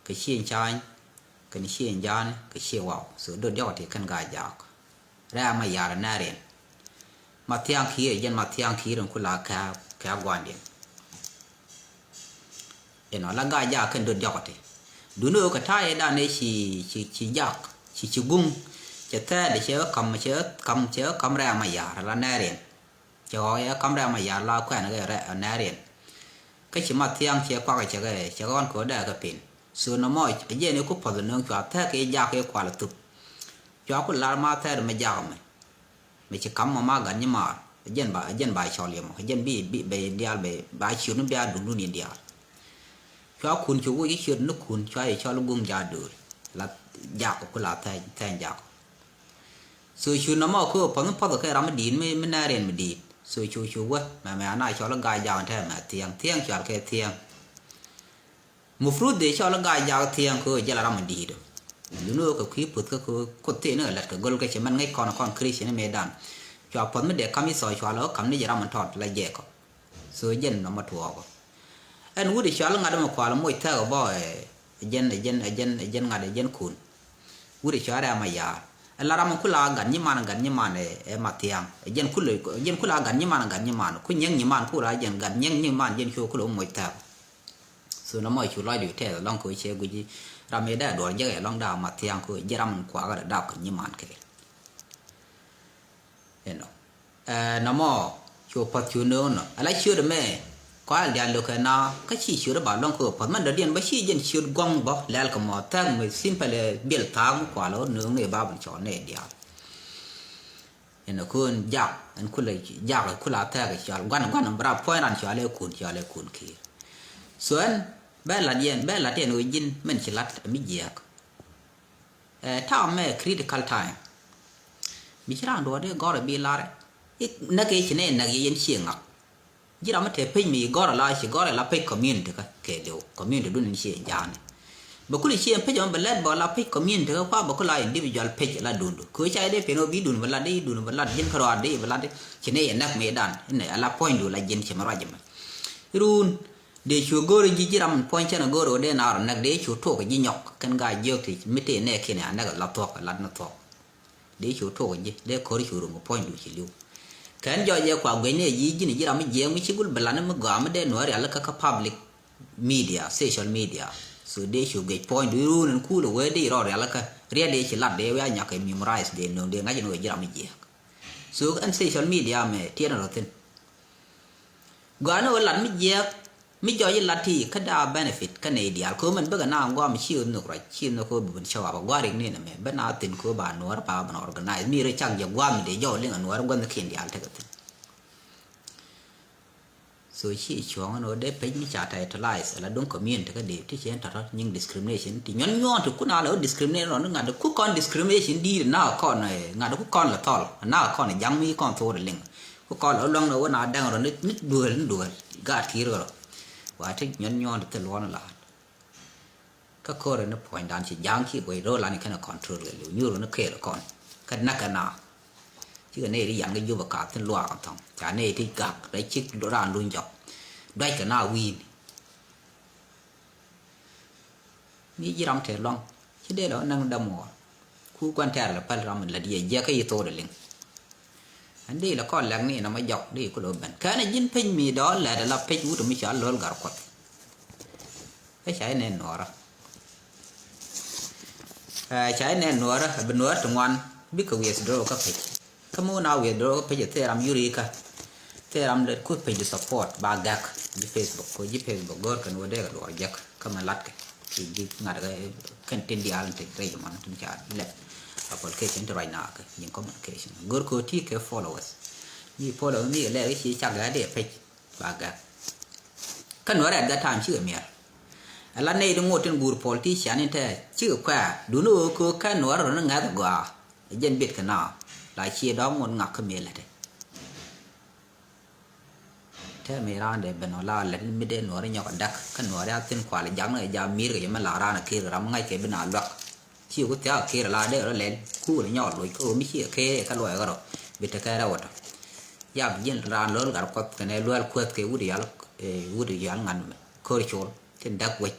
kɛ cieŋ ca̱a̱ny kɛn cieŋ ja̱a̱ni kɛ cie waw so dho̱l diɔ̱k ɛ ti kɛn Gaa Jaak. Rɛ̈ɛ̈ ma yar nɛɛriɛn. Ma thia̱a̱ŋ ki̱i̱r jɛn ma thia̱a̱ŋ ki̱i̱r in ku la kɛ kɛ gua̱ndiɛn. Inɔ la Gaa Jaak kɛn dot diɔ̱k ati. Duni ɣöö kɛ ta̱a̱ yɛ dan ëë ci ci ci jak ci ci guŋ. Cɛ thɛɛt cɛ ɣä ka̱m cɛ ɣä ka̱m cɛ ɣä ka̱m rɛ̈ɛ̈ ma yar la nɛɛriɛn. Cɛ ɣɔw yɛ ka̱m rɛ̈ɛ̈ ma yar la kuɛn kɛ rɛ̈ɛ̈ nɛɛriɛn. Kä ci ma thiaŋ cɛ kuak cɛ kɛ cɛ kɛ ɣɔn kɛ ɣöö dee kɛ pin. So nɔmɔ ɛ jɛn i̱ ku puɔth nööŋ cua thɛk i̱ jak i̱ kual thup. Cua ku lar ma thɛɛr mi jak mɛ. Mɛ ci kam mɔ ma gat nyimaar. Ɛ jɛn ba ɛ jɛn ba cɔl yɛ mɔ ɛ jɛn bi bi bɛ diaal bɛ ba ciöt ni bia duŋdun yɛ diaal. Cua kun cu wec i̱ ciöt ni kun cua yɛ cɔl i̱ guŋ ja dööl. La jak ku la thɛɛny thɛɛny jak. So cu nɔmɔ kä puɔth mi puɔth kɛ ram mi di̱i̱t mi mi nɛɛr yɛn mi di̱i̱t. So cu cu wä mɛ mɛ ana cɔl i̱ ga̱a̱c jak tɛmɛ thiɛŋ thiɛŋ cual kɛ thiɛŋ. Mufrut dee cɔl i̱ ga̱a̱c jak thiɛŋ kä jɛl ram mi di̱i̱t. Duni wä kɛ kui̱ puth kä kä kuth thiee ni kɛ lät kɛ go̱l kɛ cɛ mɛn ŋäc kɔn kɔn Christian mëëdan. Cua puɔth mi dee kam i̱ thɔɔc cual ɔ kam ni jɛ ram mi tɔt la jɛɛkɔ. So jɛn nɔmɔ tuɔɔkɔ. Ɛn wut i̱ cual i̱ ŋa̱t ɛmɛ kual moc thɛɛk ɛ bɔ ɛ jɛn ɛ jɛn ɛ jɛn ɛ jɛn ŋa̱t ɛ jɛn kun. Wut i̱ cual rɛm a yaar ɛ la ram ɛ kula gat nyiman gat nyiman ɛ ɛ ma thiaŋ ɛ jɛn kula ɛ jɛn kula gat nyiman gat nyiman ku nyɛŋ nyiman kula jɛn gat nyɛŋ nyiman jɛn cuɔ kula moc thɛɛk. So nɔmɔ cu lɔcdu tɛth ɛlɔ̱ŋ kɛ cɛ guici ram i̱ dee duɔr jek ɛlɔ̱ŋ daa ma thiaŋ kɛ ji̱ ram in kuakä dee dap kɛ nyiman kɛ. Inɔ ɛ nɔmɔ cu puɔth cu nööŋ nɔ ala ciöt ɛmɛ. Kɔal diaal lo̱kɛ na kä ci ciöt ɛ ba lɔ̱ŋ kɛ puɔth mɛn dɔ̱diɛn bä ci jɛn ciöt guɔ̱ŋ bä lɛl kɛ mɔ thɛk mi simple ɛ biɛl thaak mi kual ɛ nööŋ ni ba bin cɔɔl ni diaal. Ɛn ɛ köön jak ɛn kulɛ jak ɛ kula thɛɛk ɛ cɔal guan guan bra puɔ̱ny ran cɔal ɛ kun cɔal ɛ kun kiir. So ɛn bɛ lat yɛn bɛ lat yɛn ɣöö ji̱n mɛn ci lat ɛ mi jiɛɛk. Ɛ ta̱a̱ mɛ critical time. Mi ci raan duɔ̱ɔ̱r dee gɔr ɛ bi lar ɛ näk ɛ ci nɛ näk yɛ yɛn ciɛ ŋak. Ji̱ ram mi te pec mi gɔr ala ci gɔr ala pec community kä kɛ liw community dun in ci jaani. Bɛ kul ci en pec ɔn bɛ lɛt bɔ ala pec community kä kua bɛ kul a individual pec ala dundu kɛ ca dee pen ɔ bi dun bɛ lat dee dun bɛ lat ji̱n kä rɔa dee bɛ lat dee ci ne yɛ näk mi dan in ala puɔ̱ny du la ji̱n ci ma ruac mɛ. Run dee cu go̱r ji̱ ji̱ ram puɔ̱ny cɛn go̱r ɔ dee na rɔ näk dee cu tok ji̱ nyɔk kɛn ga jiök ti mi te nɛ kin a näk ala thuɔk ala na thuɔk. Dee cu tok ji̱ dee kɔr cu rum puɔ̱ny du ci liw. Kɛn jɔc yɛ kua guec ni ji̱ ji̱n ji̱ ram mi jiɛɛŋ mi ci gul bi lan mi gɔaa mi dee nuɔ̱ɔ̱r rial kä kä public media social media. So dee cu guec puɔ̱ny du run in kuul wee dee rɔ rial kä rial dee ci lat dee wee a nyak kɛ memorize dee nöŋ dee ŋa̱c in wee ji̱ ram mi jiɛɛk. So ɛn social media mɛ tiɛn rɔ thin. Gɔaa ni wee lat mi jiɛɛk mi jɔc ilat ti kä daa benefit kä nɛy diaal kɛ mɛn bikɛ na guam ci nhök ruac ci nhök kɛ bi bin cäwap a guarik ni nɛ mɛ ben a thin kɛ ba nuɔr ba bin organize mi rɛ cak jɛ guam mi dee jɔw liŋ a nuɔr gua̱n kin diaal tekɛ thin. So ci cuɔ̱ŋ ni wä dee pec mi ca titleize ala duŋ community kä dee ti cien tɔtɔ nyiŋ discrimination ti nyuɔn nyuɔn ti kun a la wä discrimination rɔ ni ŋa̱t ku kɔn discrimination di̱i̱t na kɔn ŋa̱t ku kɔn la thɔl na kɔn jaŋ mi kɔn thor liŋ. Ku kɔl ɔ luaŋ ni wä na dɛŋ rɔ ni duel ni duel gaat kiir rɔ. Wa ti nyuɔn nyuɔn ti luɔn laat. Kä kore ni puɔ̱nydan ci ja̱a̱ŋ ci guey ro̱o̱ lani kɛn control kɛ liw nyuur ni kɛɛl kɔn kä nak kɛ na. Cikɛ nɛy ti yan kɛ jup ɛ kath thin luaak ɛ thɔŋ ca nɛy ti gak rɛy cik raan luny jɔk. Duac kɛ na wi̱i̱ni. Mi ji̱ ram tɛth luaŋ ci dee lɔ näŋ dämuɔɔr. Ku gua̱n tɛ̈r lɛ päl ram in lät yɛ jiɛk kä yi thok dee liŋ. Ɛn dee lɛ kɔn lɛk ni in ɔmɔ jɔk dee ku lo̱ ben kɛn a ji̱n piny mi dɔɔl lɛt ala piny wut mi cɔal lo̱l gar kuɔth. Kä ca inɛn nuɔɔrä. Ca inɛn nuɔɔrä a bi nuɔɔr ti ŋuan bikɛ withdraw kä page. Kä mi wun a withdraw kä page thil ram yuri kä. Thil ram lɛ ku page di support ba gak ji̱ Facebook ko ji̱ Facebook gör kɛn wä dee kɛ duɔɔr jek kä mɛ lat kɛ. Ki ji̱ ŋa̱t kɛ kɛn tin diaal tin rɛy man tin ca lɛp. Application ti ruac na kɛ ji̱ communication gör ko ti kɛ followers. Mi followers mi kɛ lɛk ci cak gak dee page ba gak. Kä nuɔr at that time cikɛ miɛr. Ala nɛy ti ŋot tin guur politician in te cikɛ kuɛɛr duni ɣöö kɛ kɛ nuɔr rɔ ni ŋa̱th gɔaa. Jɛn bit kɛ na la ciɛ dɔ̱ŋ ŋot ŋak kä mëë lätɛ. Tɛmɛ raan dee ben wala lät mi dee nuɔri nyɔk a dak kä nuɔri a thin kual jak ni ja mir kɛ jɛ mi la raan a kir ram ŋa̱c kɛ bi na luak. Ci ku thiak a kir la dee rɔ lɛl kuul nyɔk luc kä mi ci a kee kä luɔc kärɔ bi te kɛ rɛw tɔ. Ya bi ji̱n raan lo̱l gat kuɔth kɛnɛ luɛl kuɛth kɛ wut yal wut yal ŋan mi ko̱r col tin dak wec.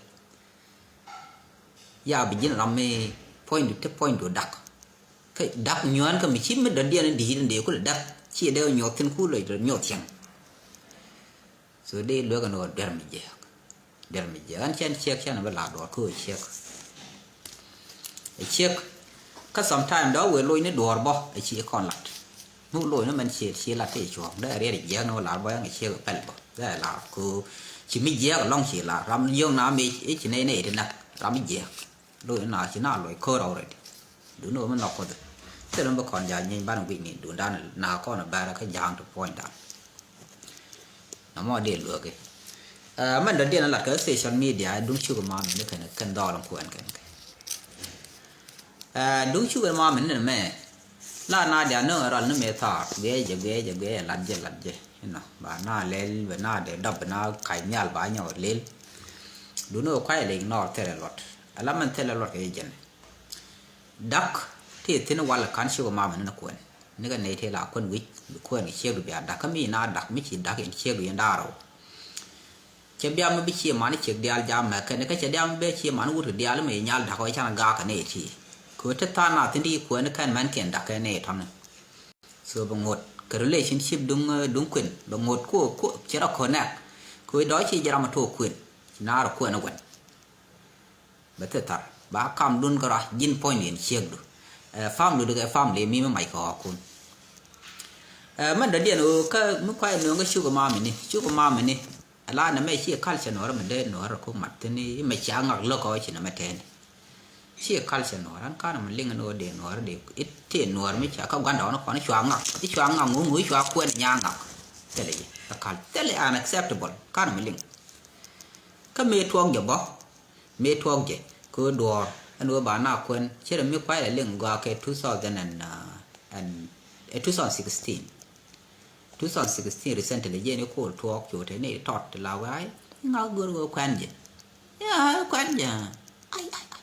Ya bi ji̱n ram mi puɔ̱nydu ti puɔ̱nydu dak. Kä dak nyuan kä mi ci mi dɔ̱diɛn in di̱i̱t in dee kulɛ dak ci dee nyuɔth thin kulɛ nyuɔth cieŋ. So dee luek ɛn ɣöö duer mi jiɛɛk. Duer mi jiɛɛk ɛn cɛn ciɛk cɛn bi la duɔɔr kä ɣöö ciɛk. Ɛ ciɛk kä sometime dɔ̱ wëë loc ni duɔɔr bɔ ɛ ci kɔn lat. Mi wä loc ni mɛn ci ci lat ti cuɔ̱ɔ̱ŋ dee riɛt jiɛɛk ni wä lar bɔ ɛn ɛ ciɛk pɛl bɔ dee lar kä ɣöö Ci mi jiɛɛk alɔŋ ci lar ram yio̱ŋ na mi i̱ ci nɛy nɛy ti näk ram mi jiɛɛk. Lo̱c na ci na loc ko̱r already. Duundɛ ɣöö mi nhɔk Kuoth thil mi bi kɔn ja̱ nyieeny banɛ guic ni duundan na kɔn bɛ̈rɛ kä ja̱a̱ŋ ti puɔ̱nydan. Nɔmɔ dee luäk i̱ mɛn dɔ̱diɛn lat kɛ social media duŋ cuk ma mini kɛn kɛn dhɔl in kuɛn kɛn kɛ. Duŋ cuk in ma mini ni mɛ la na dia nöŋ rɔl ni mɛ thaar guiɛ jɛ guiɛ jɛ guiɛ jɛ lat jɛ lat jɛ. Inɔ ba na lɛl bɛ na dee dɔp bɛ na kac nhial ba nyɔk lel. Duŋ ni kuay lɛ ignore thilɛ luɔt ala mɛn thilɛ luɔt kɛ jɛ jɛn. Dak ti thin wal kan cuk ma mini ni kuɛn. Ni kɛ nɛy ti la kuɛn wi̱c bi kuɛn kɛ ciek du bia dak kä mi na dak mi ci dak in ciek du in daar rɛw. Cɛ bia mi bi cie mani ciek diaal jam mɛ kɛn kä cɛ diaal mi bɛ cie mani wut kɛ diaal mi nyal dak ɔ can gaak kɛ nɛy ti. Kɛ ɣöö te tha̱a̱n na thin ti kuɛn kɛn mɛn kiɛn dak kɛ nɛy tɔni. So bɛ ŋot kɛ relationship duŋ duŋ kuɛn bɛ ŋot ku ku cɛ rɔ connect. Kɛ ɣöö dɔ̱ ci jɛ ram mi to̱o̱k kuɛn ci naar kuɛn ɛ wɛn. Bɛ thil thar ba kam dun kɛ rɔ ji̱n puɔ̱ny diɛn ciek du. Family du kɛ family mi mi mac kɛ ɣɔkun. Mɛn dɔ̱diɛn ɣöö kä mi kuay nööŋ kä cuk ma mini cuk ma mini. Ala nɛ mɛ ci culture nuɔrä mi dee nuɔrä ku mat thin i̱ mɛ cia ŋak lo̱k ɔ ci nɛ mɛ tɛni. Ci culture nuɔrä an kanɛ mi liŋ ni ɣöö dee nuɔrä dee it tëë nuɔrä mi cia kä gua̱ndɔɔŋni kɔn i̱ cua ŋak i̱ cua ŋak ŋuŋ ŋuŋ i̱ cua kuɛn nya ŋak. Thilɛ yi kä kal thilɛ unacceptable kanɛ mi liŋ. Kä mëë tuɔɔk jɛ bä mëë tuɔɔk jɛ kɛ ɣöö duɔ̱ɔ̱r ɛn ɣöö ba na kuɛn cɛ rɛ mi kuay lɛ liŋ gɔaa kɛ two thousand and, uh, and, eh, two thousand sixteen. Two thousand sixteen recently jɛ ni kool tuɔɔk cu te ni tɔt ti la wee ay ŋa gör ɣöö kuɛn jɛ. Ya kuɛn jɛ. Ay ay ay.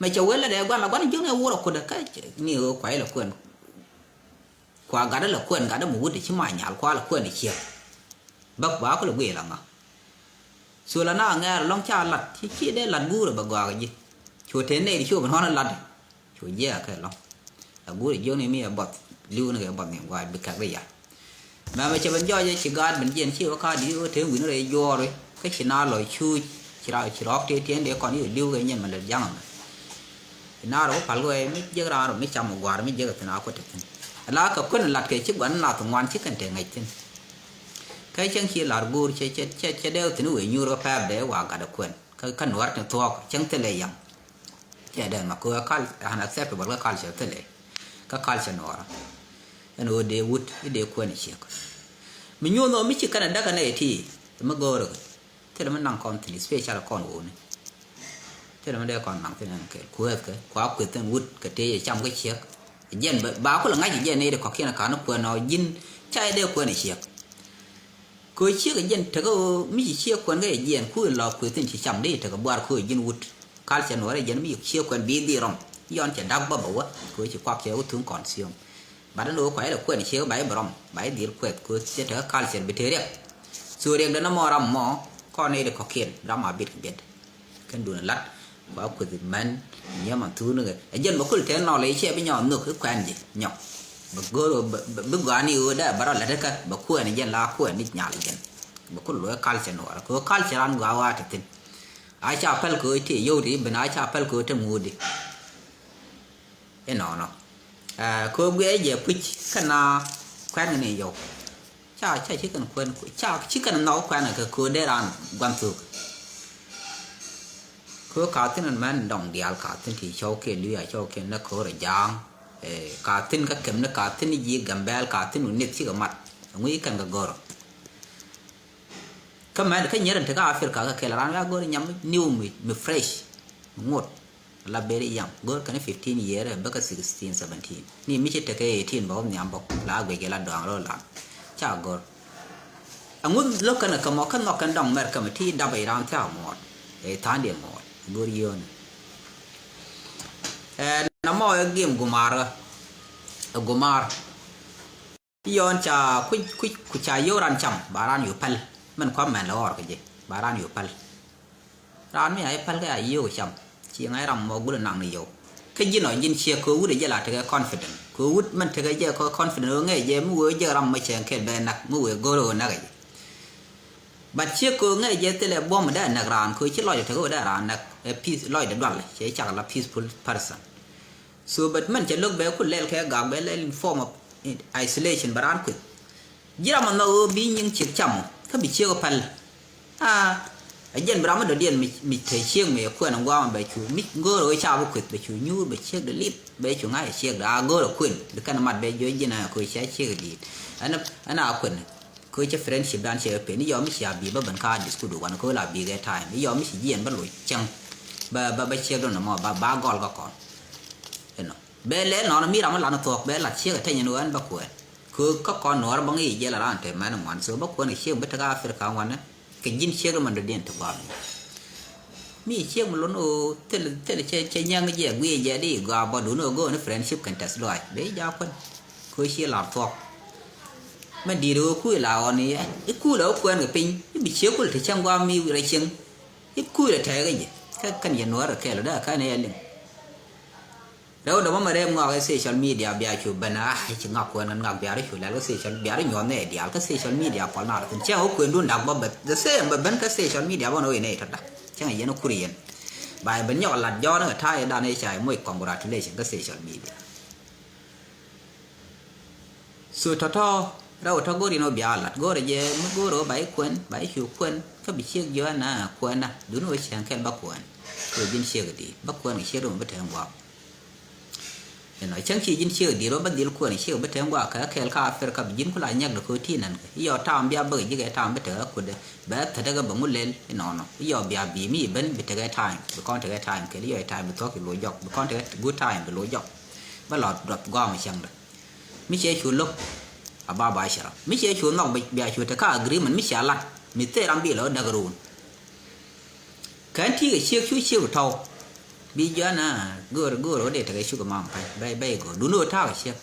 Mɛ cɛ wel lɛ dee guan la guan ji̱ ni wurɛ kudɛ kä ni ɣöö kuay lɛ kuɛn. Kua gatdä lɛ kuɛn gatdä mi wut ci ma nyal kua lɛ kuɛn ciek. Bäk ba ku lɛ guic la ŋa. Cu la na ŋɛɛr lɔŋ ca lat ci ci dee lat guurɛ bɛ gɔak ji̱. Cu te nɛy di cu bɛ nɔn lat. Cu jiɛk kɛ lɔŋ. La guurɛ jiök ni mi ɛ buɔth li̱w ni kɛ buɔth ni gua̱a̱c bi kɛk di yal. Mɛmɛ cɛ ben jɔɔc ci gaat ben jiɛn ci wä ka di wä te wi̱n rɛy juɔɔr kä ci na lɔ cuuc ci ra ci rɔɔk tëë tiɛn dee kɔn i̱ li̱w kɛ nyɛn mɛ lɛ ja̱ŋ mɛ. Ci na rɔ wä pal wɛ mi jek raan rɔ mi cam gua̱a̱r mi jek thin a kuɛ te thin. Ala kɛ kuän lat kɛ ci guan nath ŋuan ci kɛn te ŋäc thin. Kä cäŋ ci lar guur cɛ cɛ cɛ cɛ dee thin wee nyuur kä pɛɛr dee wa gat kuän. Kä kä nuɔr tin thuɔɔk cäŋ thilɛ yam. Cɛ dee ma kɛ kal unacceptable kä culture thilɛ. Kä culture nuɔra. Ɛn ɣöö dee wut i̱ dee kuɛn i̱ ciek. Mi nyuɔ̱th ɣöö mi ci kɛn a däk ɛn ɛ ti mi go̱o̱rä kɛ. Thilɛ mi naŋ kɔn thi̱n special kɔn wuni. Thilɛ mi dee kɔn naŋ thi̱n ɛn kɛl kueethkɛ kua kueth thi̱n wut kɛ tëë cam kä ciek. Jɛn ba kulɛ ŋa̱c jɛn ni di kɔ̱kiɛn ka̱n kuɛn ɔ ji̱n ca jɛ dee kuɛn ɛ ciek. Kɛ ɣöö ciek jɛn tekɛ ɣöö mi ci ciek kuɛn kä jɛ jiɛn ku in lɔ kueth thi̱n ci cam di tekɛ buar kɛ ɣöö ji̱n wut. Kal cɛ nuɔrɛ jɛn mi ci ciek kuɛn bi dhil rɔm yɔn cɛ da̱k bä bä wä kɛ ɣöö ci kuak cɛ wä thuŋ kɔn thiom. Bat ni wä kuay lɛ kuɛn ciek ba i̱ bɛ rɔm ba i̱ dhil kuɛth kɛ ɣöö cɛ tekɛ kal cɛ bi te riɛk. Thok riɛk dɛn ɛmɔ ram mɔ kɔn i̱ di kɔ̱kiɛn ram a bit kɛ biɛt. Kɛn duun lat kua kueth mɛn nyɛ man thuun kɛ ɛ jɛn bɛ kul tɛn nɔl i̱ cɛ bi nyɔk nhök i̱ kuɛn ji̱ nyɔk. Bɛ go̱o̱r bɛ bi gɔaa ni ɣöö dee bɛ rɔ lät ikä bɛ kuɛn i̱ jɛn la kuɛn i̱ nyal i̱ jɛn. Bɛ kul lo̱c culture nuɔɔrä kɛ ɣöö culture an gɔaa wa̱a̱ te thi̱n. A ca päl kɛ ɣöö tëë yio̱w ti i̱ ben a ca päl kɛ ɣöö te ŋuut i̱. Inɔnɔ. Kɛ ɣöö guiɛ jɛ puc kɛn a kuɛn kɛ ni yɔw. Ca ca ci kɛn kuɛn ca ci kɛn nhɔk kuɛn kɛ kɛ ɣöö dee raan gua̱n thuk. Kɛ ɣöö ka thi̱n mɛn dɔŋ diaal ka thi̱n ti cɔw kiɛ luya cɔw kiɛ ni ko̱r ja̱a̱ŋ. Ka thi̱n kä kɛm ni ka thi̱n ji̱ Gambɛl ka thi̱n wä nith cikɛ mat. Ŋui̱ kɛn kɛ go̱r. Kä mɛn kä nyɛrɛn tekä Africa kä kɛl ran ka go̱r nyam niw mi mi fresh. Mi ŋot. La very young go̱r kɛn fifteen year bä kä sixteen seventeen ni mi ci tekɛ eighteen bä wä nhiam bä la guic kɛ la dɔaŋ rɔ lan. Ca go̱r. Aŋuth lo̱k kɛn kä mɔ kä nhɔk kɛn dɔŋ mɛr kä mi ti dap iran thiak muɔt. Ɛ tha̱a̱n diɛ muɔt go̱r yio̱o̱ni. Ɛ namɔ ɛ gim gumar ɛ gumar. Yɔn ca kuc kuc ku ca yio̱w ran cam ba ran yu päl. Mɛn kua̱m mɛn lɛ ɣɔr kɛ jɛ ba ran yu päl. Ran mi a i̱ päl kɛ a yio̱w cam ci ŋa̱c ram mɔ gulɛ naŋ ni yio̱w. Kä ji̱n ɔ ji̱n ciɛ kɛ wut ɛ jɛ la tekɛ confident kɛ wut mɛn tekɛ jɛ kɛ confident ɣöö ŋɛc jɛ mi wee jɛ ram mɔ cɛ kɛl bɛ nak mi wee go̱r ɣöö nak ɛ jɛ. But ciek kɛ ŋäc jɛ thilɛ buɔ̱m dee näk raan kɛ ci lɔcdɛ tekɛ wä dee raan näk ɛ peace lɔcdɛ dual cɛ cak la peaceful person. So but mɛn cɛ lo̱k bɛ ku lɛl kɛ gak bɛ lɛl in form of isolation bɛ raan kueth. Ji̱ ram anhɔk ɣöö bi nyiŋ ciek cam ɔ Kä bi ciek ɔ päl. A jɛn bi ram mi dɔ̱diɛn mi te ciek mi kuɛn ŋuam bɛ cu mi go̱o̱r ɣöö ca bi kueth bɛ cu nyuur bɛ ciek dee lip bɛ cu ŋa̱c ciek dee a go̱o̱r ɛ kuën bi kɛn mat bɛ jiɔ ji̱n a ko̱ cia ciek di̱i̱t. Ɛn a kuën ko̱ cɛ friendship dan cɛ pen i̱ yɔ mi cia bi bä ben ka disku du wan ko̱ la bi gɛ time i̱ yɔ mi ci jiɛn bä loc cäŋ. Bä bä ciek dɔn mɔ ba ba gɔl kä kɔn. Ɛnɔ bɛ lɛ nɔn mi ram mi lan thuɔk bɛ lat ciek ɛ tɛny ɛn ɣän bä kuɛn. Ko̱ kä kɔn nuɔr bä ŋi̱i̱c jɛ la ran te mɛn ŋuan so bä kuɛn ɛ ciek bä te ka Africa ŋuan. Kɛ ji̱n ciek mɛn dɔ̱diɛn ti guam. Mi ciek mi lon ɣöö thil thil cɛ cɛ nyäŋ jɛ guiɛ jɛ di gɔaa bɔ dun ɣöö go̱o̱n friendship kɛn tɛth luaac bɛ ja̱ kuän. Ko̱ cie lar thuɔ̱k. Mɛ di̱i̱t ɣöö kui̱ la ɣɔn i̱ kui̱ la wä kuɛn kɛ piny i̱ bi ciek kul ti cäŋ guam mi rɛy cieŋ. I̱ kui̱ la tɛɛk i̱ jɛ kä kɛn yɛ nuɔ̱ɔ̱r kɛɛl ɔ dee kɛn yɛ liŋ. Rɛw dɔmɔ mɛ rɛm ŋɔak ɛ social media bia cu ben a ci ŋak kuɛn ŋak bia ri cu lɛl kä social bia ri nyuɔn nɛ dial kä social media pɔl nar thin cɛ ŋa kuɛn dun dak bɔ bɛ the same bɛ ben kä social media bɔ nɔ inɛ itɔ dak cɛ ŋa yɛn kur yɛn. Ba ben nyɔk lat jɔn ŋa ta̱a̱ idan i̱ ca i̱ moc congratulation kä social media. So tɔ̱tɔ̱ rɛw tɔ̱ go̱r yɛn wä bia lat go̱r jɛ mi go̱r wä ba i̱ kuɛn ba i̱ cu kuɛn kä bi ciek jiɔ ɛn a kuɛn a duni wä cɛn kɛl ba kuɛn. Kɛ ji̱n ciek di ba kuɛn kɛ ciek di mɔ bi tɛn guak. Inɔ cäŋ ci ji̱n ciek di̱i̱r wä bä dhil kuɛn ciek bä te ŋuak kɛ kɛɛl ka Africa bi ji̱n kula nyɛk dɛ ko̱ ti nɛn kɛ iɔ tam bia bäk ji̱ kɛ tam bi tekɛ kudɛ bɛ thätdɛ kɛ bä ŋu lel inɔnɔ iɔ bia bi mi ben bi tekɛ time bi kɔn tekɛ time kɛl iɔ time bi thuɔk i̱ lo̱c jɔk bi kɔn tekɛ good time bi lo̱c jɔk. Bä lɔ duɔth gɔm cäŋdɛ mi cɛ cu lo̱k a ba ba cɛ rɔ mi cɛ cu nhɔk bia cu te ka agreement mi cɛ lat mi thee ram bi lɔ däk run. Kɛn ti kɛ ciek cu ciek tɔw. Bi jɔn a go̱o̱r go̱o̱r wä dee tekɛ cuk mam pa̱ny bɛy bɛy go̱o̱r duni wä ta̱a̱ kɛ ciek.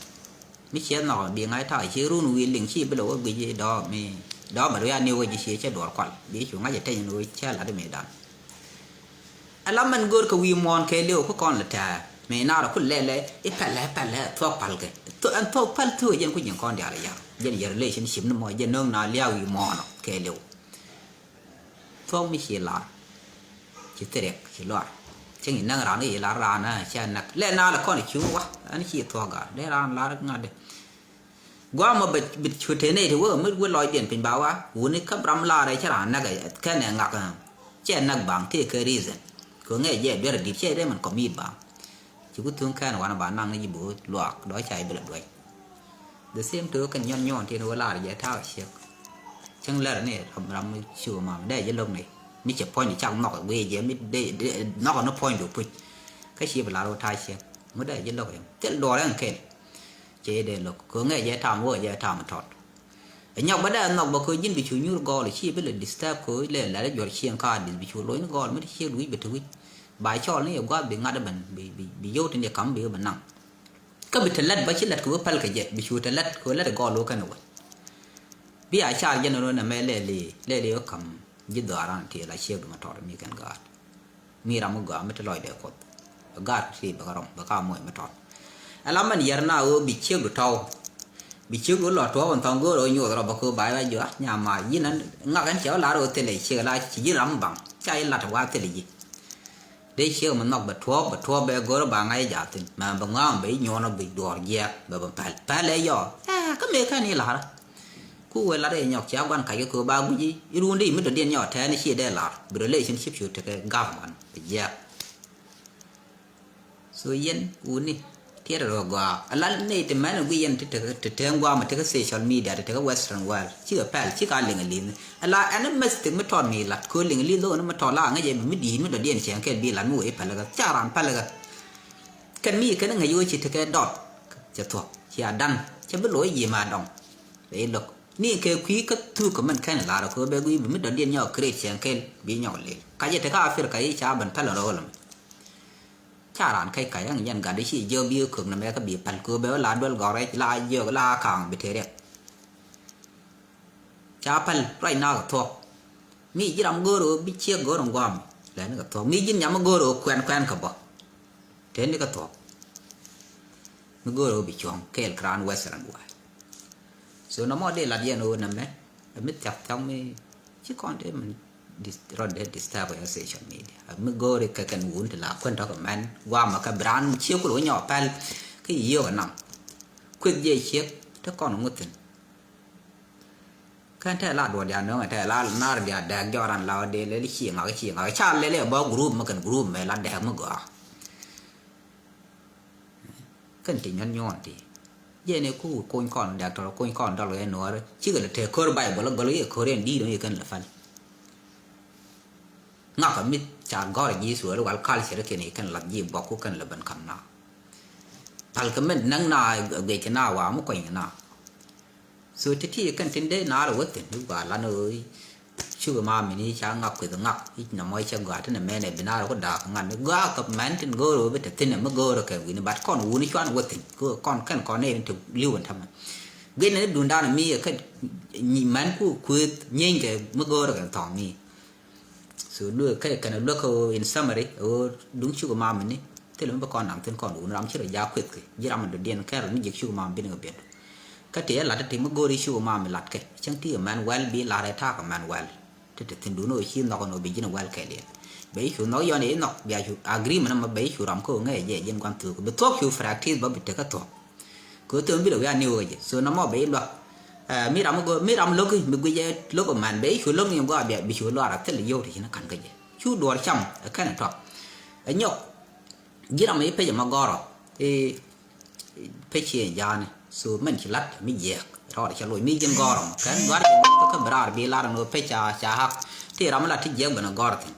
Mi ciɛ nhɔk bi ŋa̱c ta̱a̱ kɛ ciek run wi̱i̱ liŋ ci bi lɛ wä guic dɔ̱ɔ̱m mi dɔ̱ɔ̱m bɛ ruac ni wä ji̱ ciek cɛ duɔr kual bi cu ŋa̱c ɛ teny ni wä cɛ lat mi dan. Ala mɛn go̱o̱r kɛ wi̱i̱ muɔ̱ɔ̱n kɛ liw kä kɔn lɛ tɛ̱̈ɛ̱̈ mi naar ku lɛlɛ i̱ pɛlɛ pɛlɛ thuɔ̱k pal kɛ. Ɛn thuɔ̱k pal thuɔ̱k jɛn ku ji̱n kɔn diaal i̱ ya̱r jɛn yɛ relationship ni mɔ jɛn no̱o̱ŋ na lia̱a̱ wi̱i̱ muɔ̱ɔ̱n ɔ kɛ liw. Thuɔ̱k mi ci lar ci thiriɛk ci luar. Cäŋ i̱ näk raan i̱ lar raan cä näk lɛ na lɛ kɔn i̱ cuŋ wa ɛn ci thuɔ̱k gar dee raan lar ŋa̱t dee. Guamɔ bɛ bit cu te nɛy ti wä mi wä lɔcdiɛn piny ba wa wuni käp ram lar cä raan näk kɛn ɛ ŋak. Cɛ näk baŋ tëë kɛ reason kɛ ŋɛ jɛ duer dit cɛ dee mɛn kɔmit baŋ. Ci ku thuŋ kɛn wanɛ ba naŋ ni ji̱ bo̱o̱th luaak dɔ̱ ca ji̱ bi lɛ duäc. The same to kɛn nyɔn nyɔn tin wä lar jɛ ta̱a̱ ciek. Cäŋ lɛr ni ram ram mi cu mam dee ji̱ lo̱k ni mi cɛ puɔ̱ny cak nhɔk guiy jɛ mi dee nhɔk ni puɔ̱ny du puc. Kä ci bi lar wä ta̱a̱ ciek mi dee ji̱ lo̱k in thil duɔr ɛn ken. Cɛ dee lo̱k ko̱ ŋɛ jɛ tam wä jɛ tam tɔt. Ɛ nyɔk bä dee nhɔk bä ko̱ ji̱n bi cu nyuur gɔɔl ci bi lɛ disturb ko̱ lɛ lɛ juɔr cieŋ ka dis bi cu lo̱ny ni gɔɔl mi ti ciek du wi̱c bi ti wi̱c. Ba cɔɔl ni yɛ gua̱a̱th bi ŋa̱t ben bi bi bi yio̱w tin yɛ kam bi bi naŋ. Kä bi te lät bä ci lät kɛ wee päl kɛ jɛ bi cu te lät kɛ wee lät gɔɔl wee kɛn wee. Bi a car jɛn run ɛmɛ lɛli lɛli wee ka̱m ji̱ dhɔaaran ti la ciek duma tɔɔr mi kɛn gaat. Mi ram mi gɔaa mi te lɔcdɛ kuɔth. Bɛ gaat ti bɛ kä rɔm bɛ ka muɔc mi tɔɔr. Ɛla mɛn yɛr na wee bi ciek du tɔw. Bi ciek du lɔ tuɔɔk in thɔŋ go̱o̱r wee nyoth rɔ bä kɛ wee ba wee jɔa nyama yi̱n ɛn ŋak ɛn cɛ wee lar wee thilɛ ciek la ci ji̱ ram baŋ ca ji̱ lat wa thilɛ ji̱. Dee ciek mi nhɔk bɛ tuɔɔk bɛ tuɔɔk bɛ go̱r ba ŋa̱c jaathin mɛ bɛ ŋɔaŋ bɛ i̱ nyuɔnɔ bi duɔɔr jiɛɛk bɛ bɛ päl päl ɛ yɔɔ. Ɛ kä mëë kɛn i̱ la̱rä. Ku wee lat i̱ nyɔk cia gua̱n kac kɛ köö ba guic i̱ ruun di mi dɔ̱diɛn nyɔk tɛɛn i̱ ci dee la̱r bi relationship cu tekɛ gam wan bɛ jiɛɛk. So yɛn wuni tiɛt rɔ gɔaa a lal ni ti mɛn gui yɛn ti tekɛ ti tɛɛn guam ti kä social media ti tekɛ western world cikɛ pɛl cikɛ a liŋ a liŋ a la ɛn mɛs ti mi tɔt mi lat ko liŋ a liŋ dhok ni mi tɔt la ŋäc ɛ mi di̱i̱t mi dɔ̱diɛn cɛn kɛl bi lat mi wee pɛl kä ca ran pɛl kä. Kɛn mi kɛn ŋäc wee ci tekɛ dɔt cɛ thuɔk ci a dan cɛ bi loc yi ma dɔŋ. Ɛ lo̱k ni kɛ kui̱ kä thuk kɛ mɛn kɛn lar ko bɛ gui bi mi dɔ̱diɛn nyɔk create cɛn kɛl bi nyɔk lil ka jɛ tekɛ Africa yi ca ben pɛl rɔ lɔ mi. Ca raan kac kac ɛŋ jɛn gat i̱ ci jiök bi kök nɛmɛ kä bi päl kööbɛ wä la duel gɔk rɛc la jiök la ka̱a̱ŋ bi te riɛk. Ca päl ruac na kɛ thuɔ̱k. Mi ji̱ ram go̱o̱r ɣöö bi ciek go̱o̱r in gua̱a̱m lɛni kɛ thuɔ̱k mi ji̱n nyam mi go̱o̱r ɣöö kuɛn kuɛn kɛ bä. Teni kɛ thuɔ̱k mi go̱o̱r ɣöö bi cuɔ̱ŋ kɛɛl kɛ raan western world. So nɔmɔ dee lat yɛn ɣöö nɛmɛ ɛ mi thia̱k thia̱k mi ci kɔn dee mi rɔ̱t dee disturb ɛ social media ɛ mi go̱o̱ri kɛ kɛn wun ti la kuän tɔ̱ kɛ mɛn guamɛ kɛ bi raan ciek kul wä nyɔk pɛl. Kä yi yio̱k ɛ nam kueth jiɛ ciek te kɔn ŋuthin. Kɛn tɛ la duɔt dia nöŋɛ tɛ la nar dia dɛk jɔran la wä dee lɛl ci ŋak ci ŋak ca lɛl ɛ bä group mɛ kɛn group mɛ la dɛk mi gɔaa. Kɛn ti nyuɔn nyuɔn ti jɛ ni ku kuny kɔn dɛk tɔrɔ kuny kɔn dɔl wee nuɔri cikɛ lɛ tɛ kör Bible gɔl yɛ kör yɛn di̱i̱t yɛ kɛn lɛ pal. Ŋakä mi ca gɔr ji̱ Israel wal culture kɛn i̱ kɛn lat ji̱ bɔk ku kɛn lɛ ben kam na. Pal kɛ mɛn näŋ na guic kɛ na wa mi kuany kɛ na. So ti ti kɛn tin dee na rɛ wä thin mi gua lan ɣöö cukɛ ma mini ca ŋak kueth ŋak i̱ na mɔc cɛ gua tin mɛn ɛ bi na rɛ ku daak ŋak ni gua kɛ mɛn tin go̱o̱r ɣöö bi te thin mi go̱o̱r kɛ wini bat kɔn wuni cuan wä thin kɔn kɛn kɔn ni te liw in tamɛ. Guic ni dundan mi kɛ mɛn ku kueth nyienkɛ mi go̱o̱r kɛ thɔŋ mi. So luek kɛ kɛn luek kɛ in summary ɣöö duŋ cuk mam ni thil mi bi kɔn naŋ thin kɔn wun ram ci rɔ ja kueth kɛ ji̱ ram in dɔ̱diɛn kɛn rɔ ni ji̱k cuk mam bin kɛ biɛt. Kä ti ɛ lat ti mi go̱o̱ri cuk mam lat kɛ cäŋ ti kɛ mɛn wɛl bi lar ɛ ta̱a̱ kɛ mɛn wɛl. Ti ti thin dun ɣöö ci nhɔk ɛn ɣöö bi ji̱n wɛl kɛ liɛl bɛ i̱ cu nhɔk yɔn i̱ nhɔk bia cu agreement ɛmɔ bɛ i̱ cu ram kä ɣöö ŋäc ɛ jiɛn gua̱n thuk bi thuɔ̱k cu practice bä bi tekɛ thuɔ̱k. Kɛ thöm bi lɛ wi̱i̱ a niw kä jɛ so nɔmɔ bɛ i̱ luak. Mi ram mi ram lo̱k mi guic ɛ lo̱k ɛ man bɛ i̱ cu lo̱k ni gɔaa bia bi cu luaar a thil yio̱w ti ci ni ka̱n kä jɛ cu duɔɔr cam ɛ kɛn ɛ tɔk. Ɛ nyɔk ji̱ ram i̱ pec ɛ ma gɔrɔ i̱ pec ci ɛ ja̱a̱ni so mɛn ci la̱t mi jiɛɛk rɔɔd cɛ loc mi ji̱n gɔrɔ mɔ kɛn gɔar jɛ kä bi raar bi lar ni pec ca ca hak ti ram mi la ti jiɛɛk ben ɛ gɔr thin.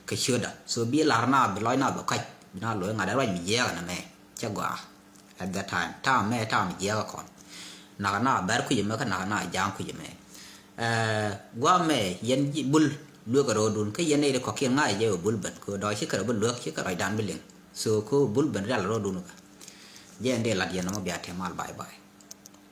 Kɛ ciötdä so bi lar na bi lɔc na bi kac bi na loc ŋa̱t ɛ ruac mi jiɛɛk ɛ nɛ mɛ cɛ gɔaa. At that time tam mɛ tam jiɛɛk kɔn. Nak na bɛr kui̱c mɛ kä nak na ja̱a̱ŋ kui̱c mɛ. Guam mɛ yɛn bul luek rɔɔdun kä yɛn nɛy ti kɔkiɛn ŋa̱c jɛ wä bul ben kɛ dɔ̱ ci kɛ rɔ bi luek ci kɛ rɔcdan bi liŋ. So kɛ wä bul ben rial rɔɔdun kä jɛ ɛn dee lat yɛn nɔmɔ bia tɛm mal bye bye.